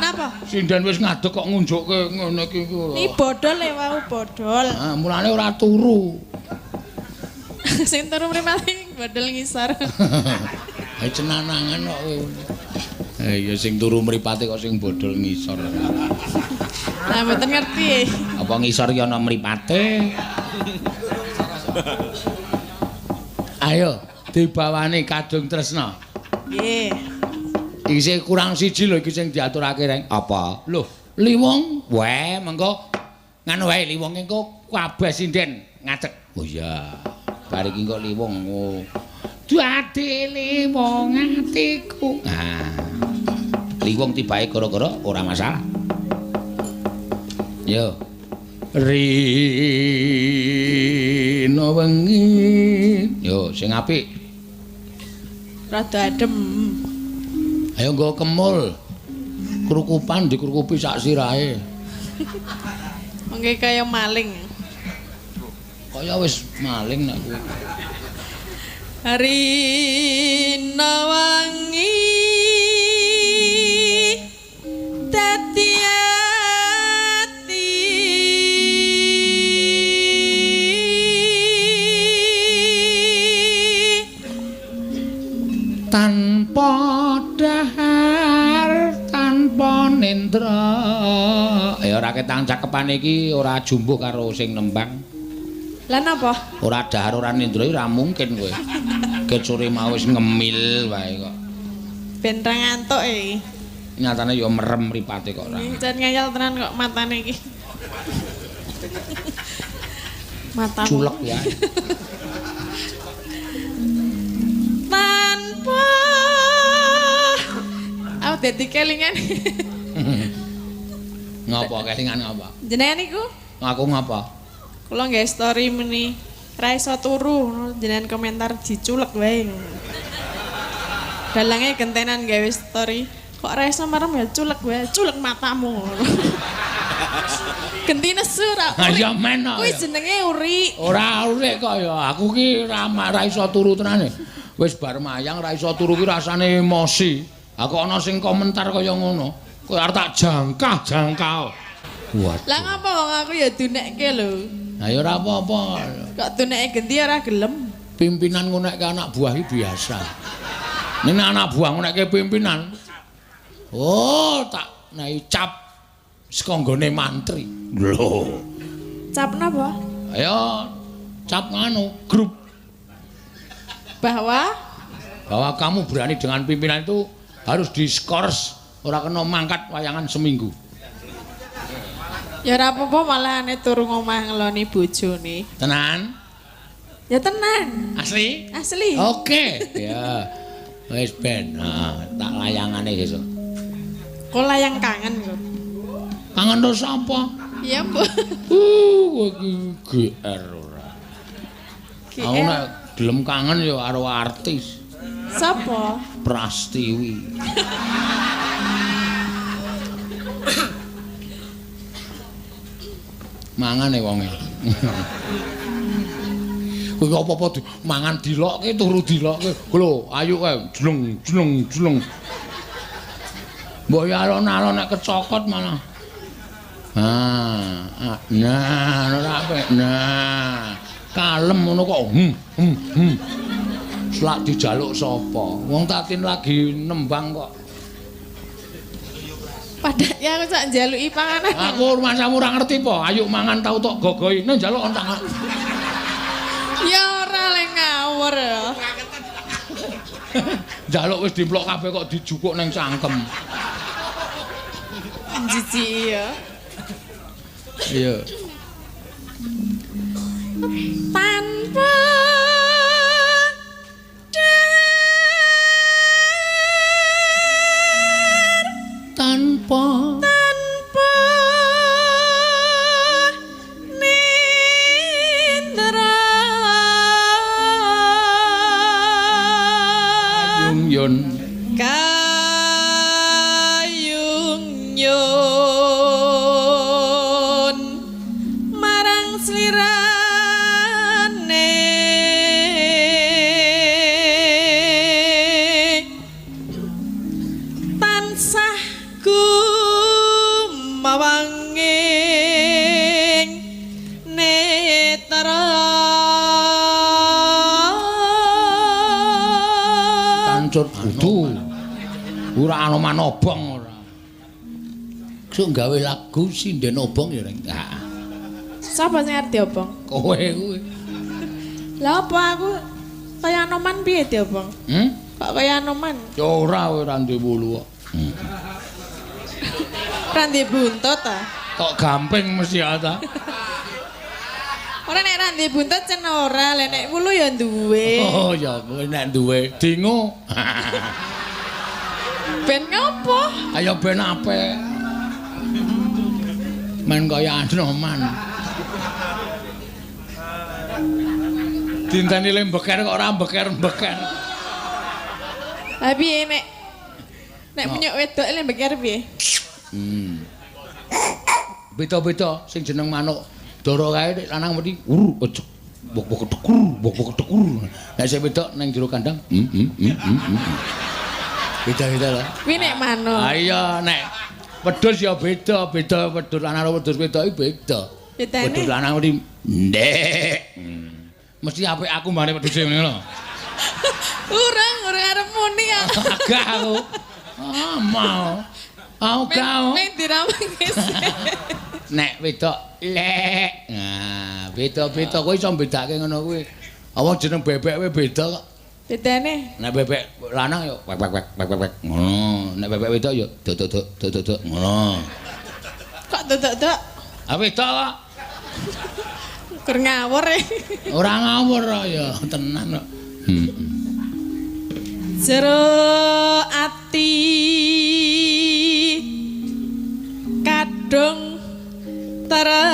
Napa? Sinden wis ngadeg kok ngunjukke ngene iki. Iki bodol e wau bodol. Ah, mulane ora turu. Sing turu mripate bodol ngisor. Ha cenanangan kok kowe. Ya sing turu mripate kok sing bodol ngisor. Lah mboten ngerti. Apa ngisor ki ana mripate? Ayo dibawani kadung tresna. Nggih. Iki sing kurang siji lho iki sing diaturake Reng. Apa? Lho, Liwong. Weh, mengko nganu wae Liwong engko kabeh sinden ngadeg. Oh iya. Bar iki engko Liwong. Oh. Dadi Liwong atiku. Nah. Liwong tibae gara-gara ora masalah. Yo. Rino wengi. Yo sing apik. Rada adem. Ayo nggo kemul. Krukupan dikrukupi sak sirahe. Mengke kaya maling. Kaya wis maling nek kuwi. Rino wengi dadi ati tanpa dahar tanpa nendra. Ya ora ketang cakepane iki ora jumbuh karo sing nembang. Lah napa? Ora dahar ora nendra ora mungkin kowe. Ket sore mau wis ngemil wae kok. Ben ra ngantuk iki. Nyatane ya merem mripate kok ora. Jan ngayal tenan kok matane iki. Matamu. Culek ya. Tanpa aku dadi kelingan. Ngapa kelingan ngapa? Jenengan iku? Aku ngapa? Kula nggawe story meni ra iso turu, jenengan komentar diculek wae. Dalange gentenan gawe story, kok ra iso merem ya culek wae, culek matamu. Genti nesu ra. Ya men. Kuwi jenenge uri. Ora urik kok ya. Aku ki ra iso turu tenane. Wis bar mayang ra iso turu ki rasane emosi. Aku ana sing komentar kaya ngono. Kowe arep tak jangkah-jangkah. Waduh. Lah ngapa wong aku ya dunekke lho. Lah ya ora apa-apa. Kok duneke genti ora gelem. Pimpinan ngunekke anak buah iki biasa. Nek anak buah ngunekke pimpinan. Oh, tak naik cap saka nggone mantri. Lho. Cap napa? Ayo cap nganu grup. Bahwa kamu berani dengan pimpinan itu harus diskors, ora kena mangkat wayangan seminggu. Ya ora apa-apa malahane turu ngomah ngeloni bojone. Tenan? Ya tenan. Asli? Asli. Oke. Ya. Wis ben, heeh, tak layangane sesuk. Kok layang kangen kok. Kangen terus apa? Iya, Mbok. Kowe iki GR ora. GR. Aku nek gelem kangen ya karo artis. Sapa? Prastiwi. Mangane wonge. Kowe apa-apa mangan dilokke turu dilokke. Lho, ayo kae jleng jleng jleng. Mbok ya alon-alon nek kecokot malah. Ah, nah, ora apik. Nah, kalem ngono kok. Selak dijaluk sapa? Wong Tatin lagi nembang kok. Padahal ya aku sak njaluki panganan. Aku rumangsamu ora ngerti po. Ayo mangan tau tok gogoi. Nek njaluk ontang. Ya ora le ngawur ya. Njaluk wis dimplok kabeh kok dijukuk ning cangkem. Jijik ya. Iya. Tanpa tanpa nindra kayung yun kayung yun marang slirane tansah gumawanging netra tancut kudu ora ana manobong ora. Sok gawe lagu sinden obong ya reng. Ha. Sapa sing arep diobong? Kowe kuwi. Lah apa aku kaya Anoman piye diobong? Kok kaya Anoman? Ya ora kowe ora duwe wulu kok. Ora duwe buntut ta? Kok gamping mesti ya ta? Ora nek ora duwe buntut cen ora, lha nek wulu ya duwe. Oh ya kowe nek duwe dingo. Ben ngopo? Ayo ben apik. Men kaya Anoman. Dinteni le mbeker kok ora mbeker-mbeker. Lah piye nek nek punya wedok le mbeker piye? Beda-beda sing jeneng manuk dara kae nek lanang mesti ur ojok bok-bok dekur bok-bok dekur. Nek sing wedok nang jero kandang Beda-beda lho. Kuwi nek manuk. Ha iya nek wedhus ya beda, beda wedhus lanang karo wedhus wedok iki beda. Bedane wedhus lanang mesti ndek. Mesti apik aku mbane wedhuse ngene lho. Urung, urung arep muni aku. Agak aku. Ah mau. Aku gak. Nek diramengis. Nek wedok lek. Nah, beda-beda kowe iso mbedake ngono kuwi. Apa jeneng bebek kowe beda kok. Bedane? Nek bebek lanang ya wek wek wek wek wek ngono. Nek bebek wedok ya dok dok dok dok dok ngono. Kok dok dok dok? Ah wedok kok. Kur ngawur e. Ora ngawur ya tenan kok. Jero ati kadung tresna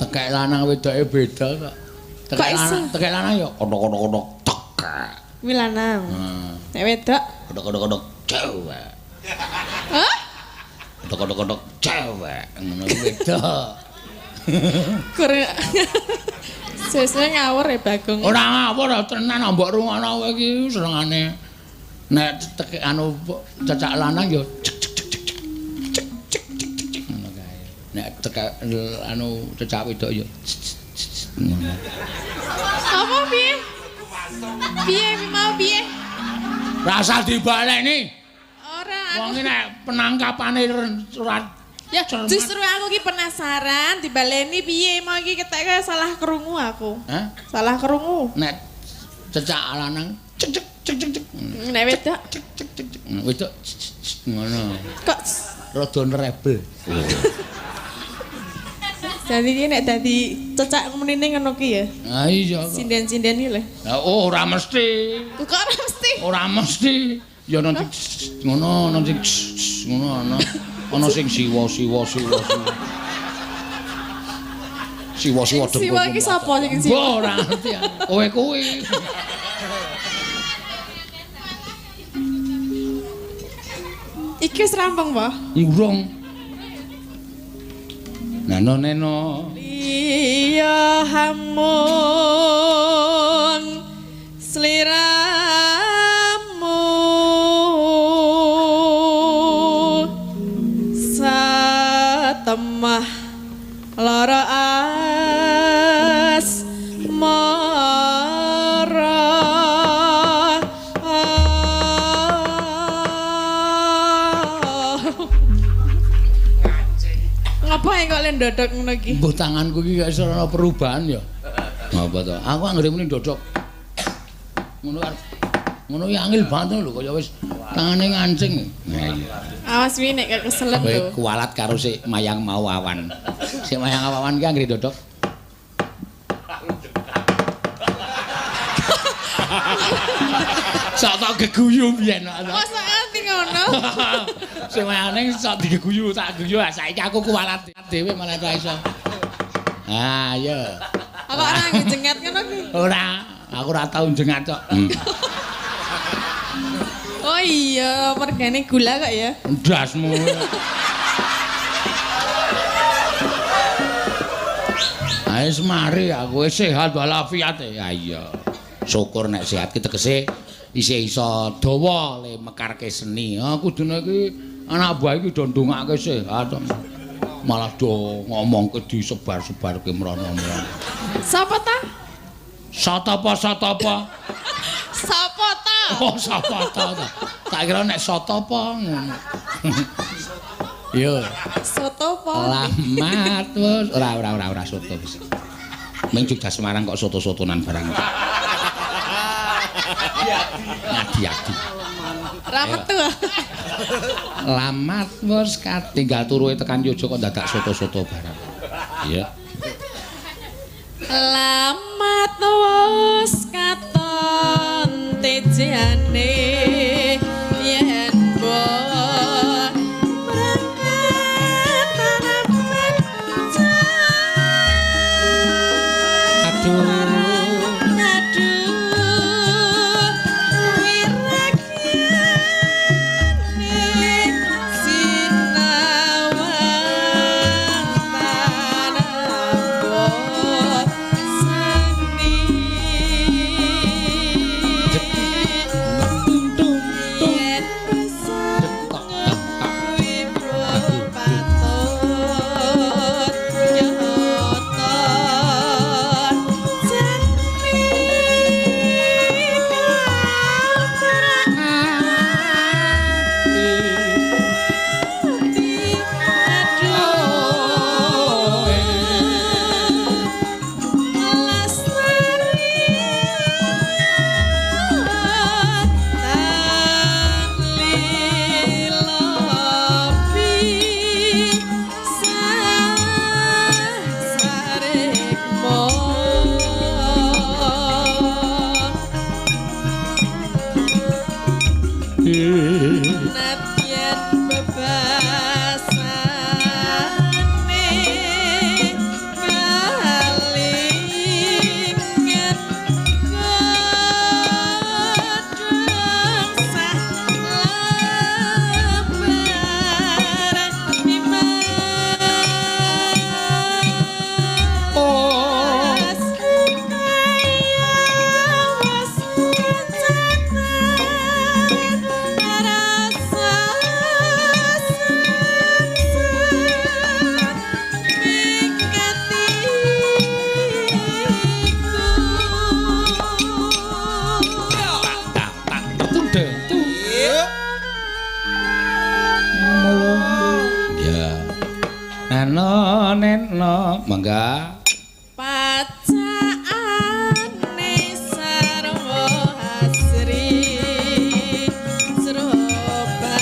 tekek lanang wedoke beda kok. Tekek lanang, tekek lanang ya kodok-kodok tekek. Kuwi lanang. Nek wedok kodok-kodok cewek. Hah? Kodok-kodok cewek ngono wedok. Kurang sesuk ngawur ya Bagong. Ora ngawur tenan mbok rungokno kowe iki senengane. Nek tekek anu cecak lanang ya cek cek cek cek cek cek cek cek ngono kae. Nek tekek anu cecak wedok ya ngono. Apa piye? Piye mau piye? Rasa dibaleni. Ora. Wong iki nek penangkapane surat ya justru aku ki penasaran dibaleni piye mau iki ketek salah krungu aku. Hah? Salah krungu. Nek cecak lanang cek cek cek cek cek. Nek wedok cek cek cek cek. Wedok ngono. Kok rada nrebel. Jadi iki nek dadi cecak menine ngono ki ya. Ha iya. Sinden-sinden iki lho. Oh ora mesti. Kok ora mesti? Ora mesti. Ya nanti ngono, nanti ngono ana. Ana sing siwa siwa siwa siwa. Siwa siwa dengkul. Siwa iki sapa sing siwa? Ora ngerti aku. Kowe kuwi. Iki wis rampung, po? Urung. Nano neno. Liyane Kaya hamung sliramu satemah lara asmara. Ngapa kok le ndodok ngono iki? Mbuh tanganku iki gak iso ana perubahan ya. Ngapa to? Aku anggere muni ndodok. Ngono arep ngono ya angel banget lho kaya wis tangane ngancing. Nah iya. Awas wi nek keselen Kowe lho. kualat karo sik mayang mau awan. Sik mayang awan ki anggere ndodok. Sok tok geguyu biyen kok. Mosok nganti ngono? Sing mayane sok digeguyu tak guyu, ah saiki aku kualat dhewe malah ora iso. Ah iya. Apa ora ngejengat ngono ki? Ora, aku ora tau njengat kok. Oh iya, mergane gula kok ya. Ndasmu. Ayo semari aku wis sehat walafiat. Ya iya. Syukur nek sehat ki tegese isih iso dawa le mekarke seni. Ah kudune iki anak buah iki do ndongake sehat. Malah do ngomongke disebar-sebarke mrono-mrono. Sapa ta? Satapa satapa? Sapa ta? Oh sapa ta? Tak kira nek satapa ngono. Yo. Soto apa? Lamat wis ora ora ora ora soto wis. Ning Jogja Semarang kok soto-sotonan barang. Ngadi-adi. Ra metu. Lamat wis katinggal turuhe tekan Yogya kok dadak soto-soto barang. Iya. Lamat wis katon tejane yen mbok berangkat tanaman. Aduh. Aduh wirakane sinawang tanambot seni yen ibu patut nyoto jati ati aduh lestari tan lilopi sarikmo. Nadyan bebasane kalingan godhong sak lembar nimas kaya wis kecatet rasa sengsara ing atiku. Tak tak tung tung. Ya. Nano neno mangga. Pacakane sarwa asri sroba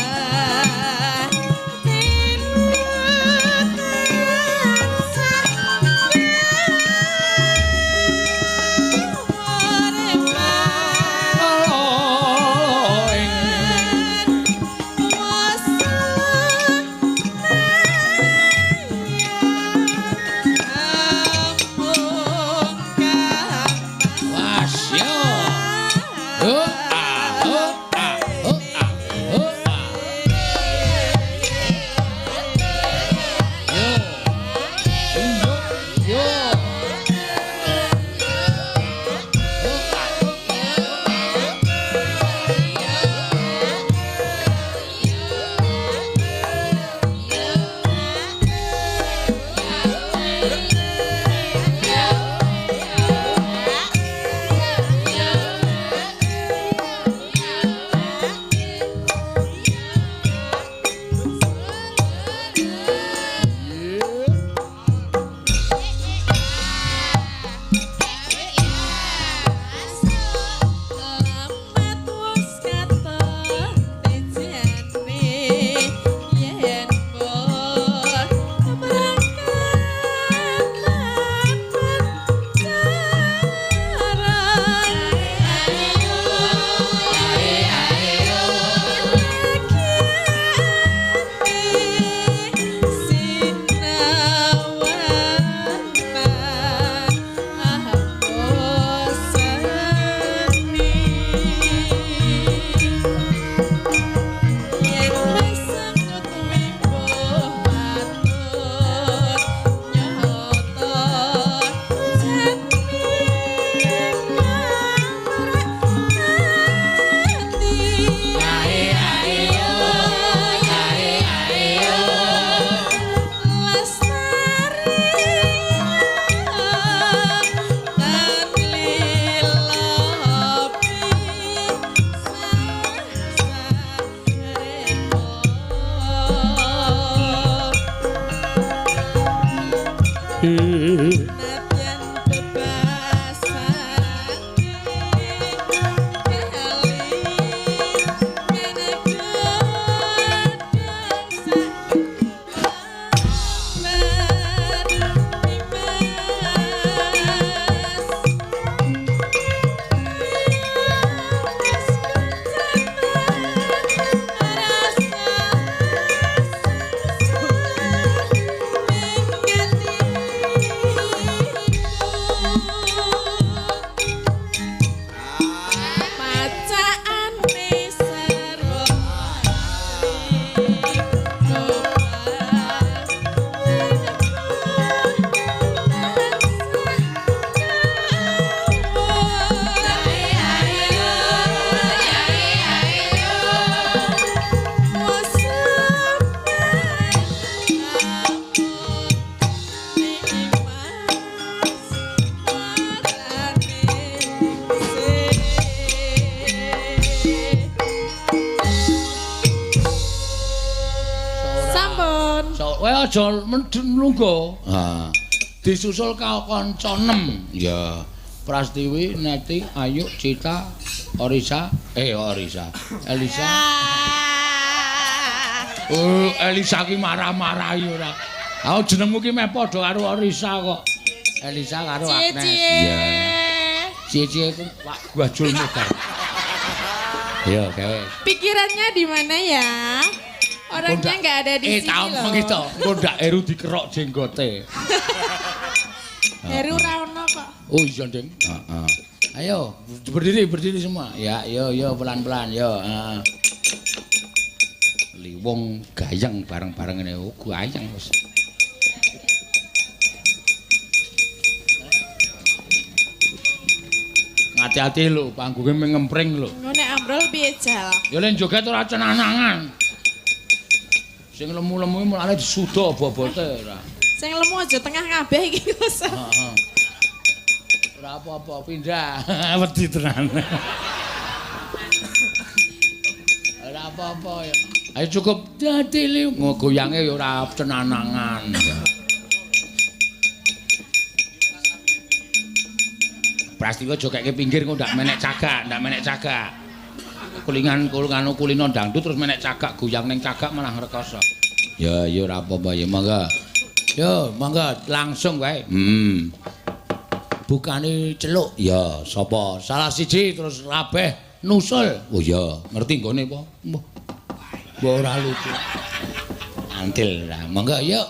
Kowe aja mlungguh. Ha. Disusul kanca 6. Ya. Prastiwi, Neti, Ayu, Cita, Orisa, Orisa. Elisa. Oh, Elisa ki marah-marahi ora. Ah jenengmu ki meh padha karo Orisa kok. Elisa karo Agnes. Iya. Cie-cie ku Pak Gwajulmu kan. Ya, gawe. Pikirannya di mana ya? Orangnya enggak ada di sini loh. Tahu gitu. Engko ndak Heru dikerok jenggote. Heru ra ono kok. Oh iya, Ding. Heeh. Ayo, berdiri, berdiri semua. Ya, yo yo pelan-pelan yo. Heeh. Liwung gayeng bareng-bareng ngene. Oh, gayeng wis. Hati-hati lho, panggungnya mengempring lho. Ngono nek ambrol piye jal? Ya lek joget ora cenanangan. Sing lemu-lemu mulane disuda bobote ora. Sing lemu aja tengah kabeh iki wis. Heeh. Ora apa-apa pindah. Wedi tenan. Ora apa-apa ya. Ayo cukup dadi goyange ya ora cenanangan. Prastiwa aja keke pinggir engko ndak menek cagak, ndak menek cagak. Kulingan kulungano kulino dangdut terus menek cagak goyang ning cagak malah ngrekoso. Ya ya ora apa-apa ya monggo. Yo monggo langsung wae. Bukane celuk ya sapa? Salah siji terus kabeh nusul. Oh iya, ngerti nggone apa? Mbah. Mbah ora lucu. Antil lah, monggo yuk.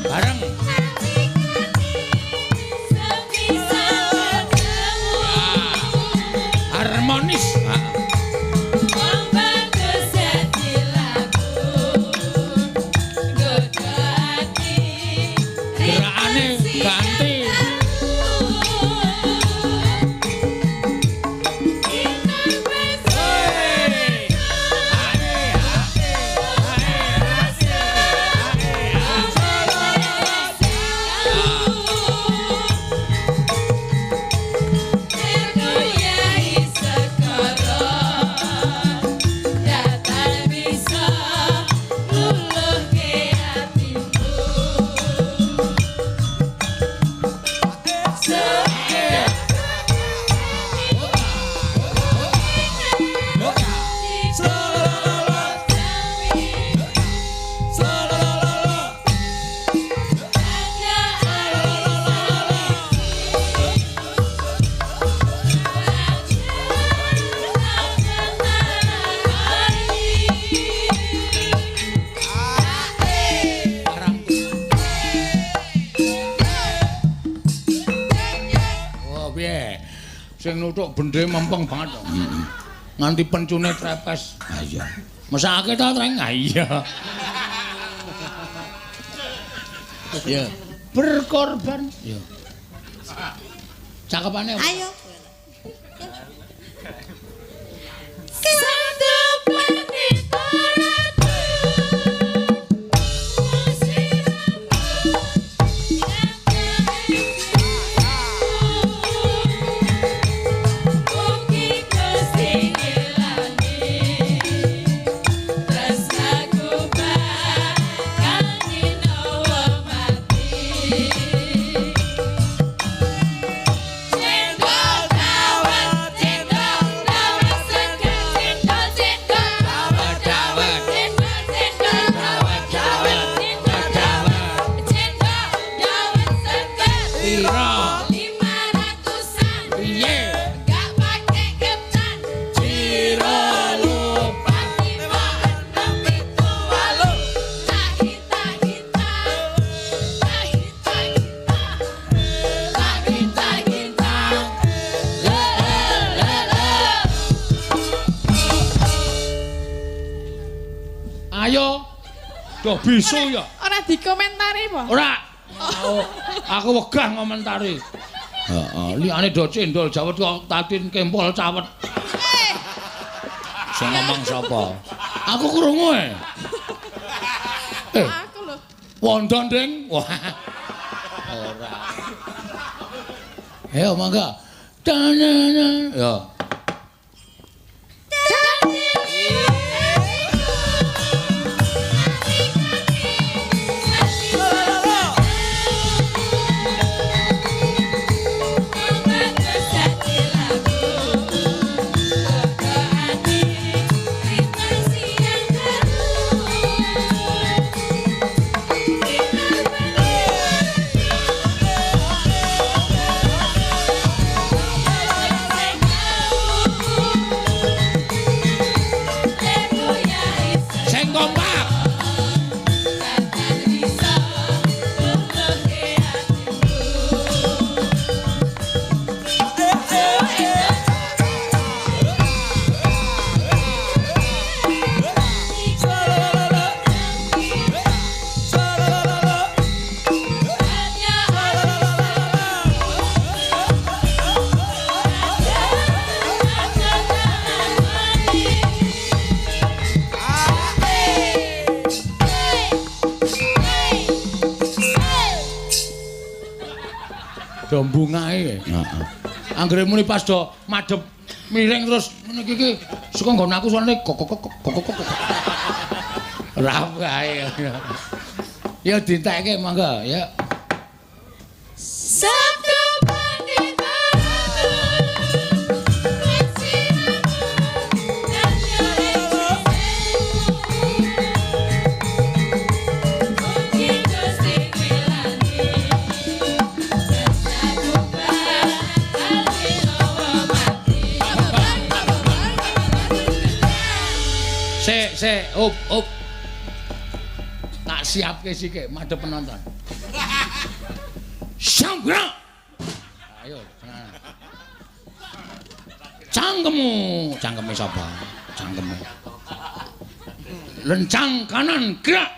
Bareng. Harmonis. Gerakane ganti. Sing nuthuk bendhe mempeng banget to. Heeh. Nganti pencune trepes. Ha iya. Mesake ta, Treng? Ha iya. Ya. Berkorban. Ya. Cakepane apa? Ayo. Ayo. Duh bisu ya. Ora dikomentari apa? Ora. Aku wegah ngomentari. Heeh, liyane do cendol jawet kok tatin kempol cawet. Sing ngomong sapa? Aku krungu e. Aku lho. Wondo, Ding. Wah. Ora. Ayo mangga. Ya. Do bungahe. Heeh. Anggere muni pas do madhep miring terus ngene iki saka nggon aku suarane kok kok kok kok kok. Ora wae. Ya dientekke monggo ya. Sabtu Pandita Sik sik up up. Tak siapke sik madhep penonton. Sanggra. Ayo, tenang. Cangkemmu, cangkeme sapa? Cangkeme. Lencang kanan gerak.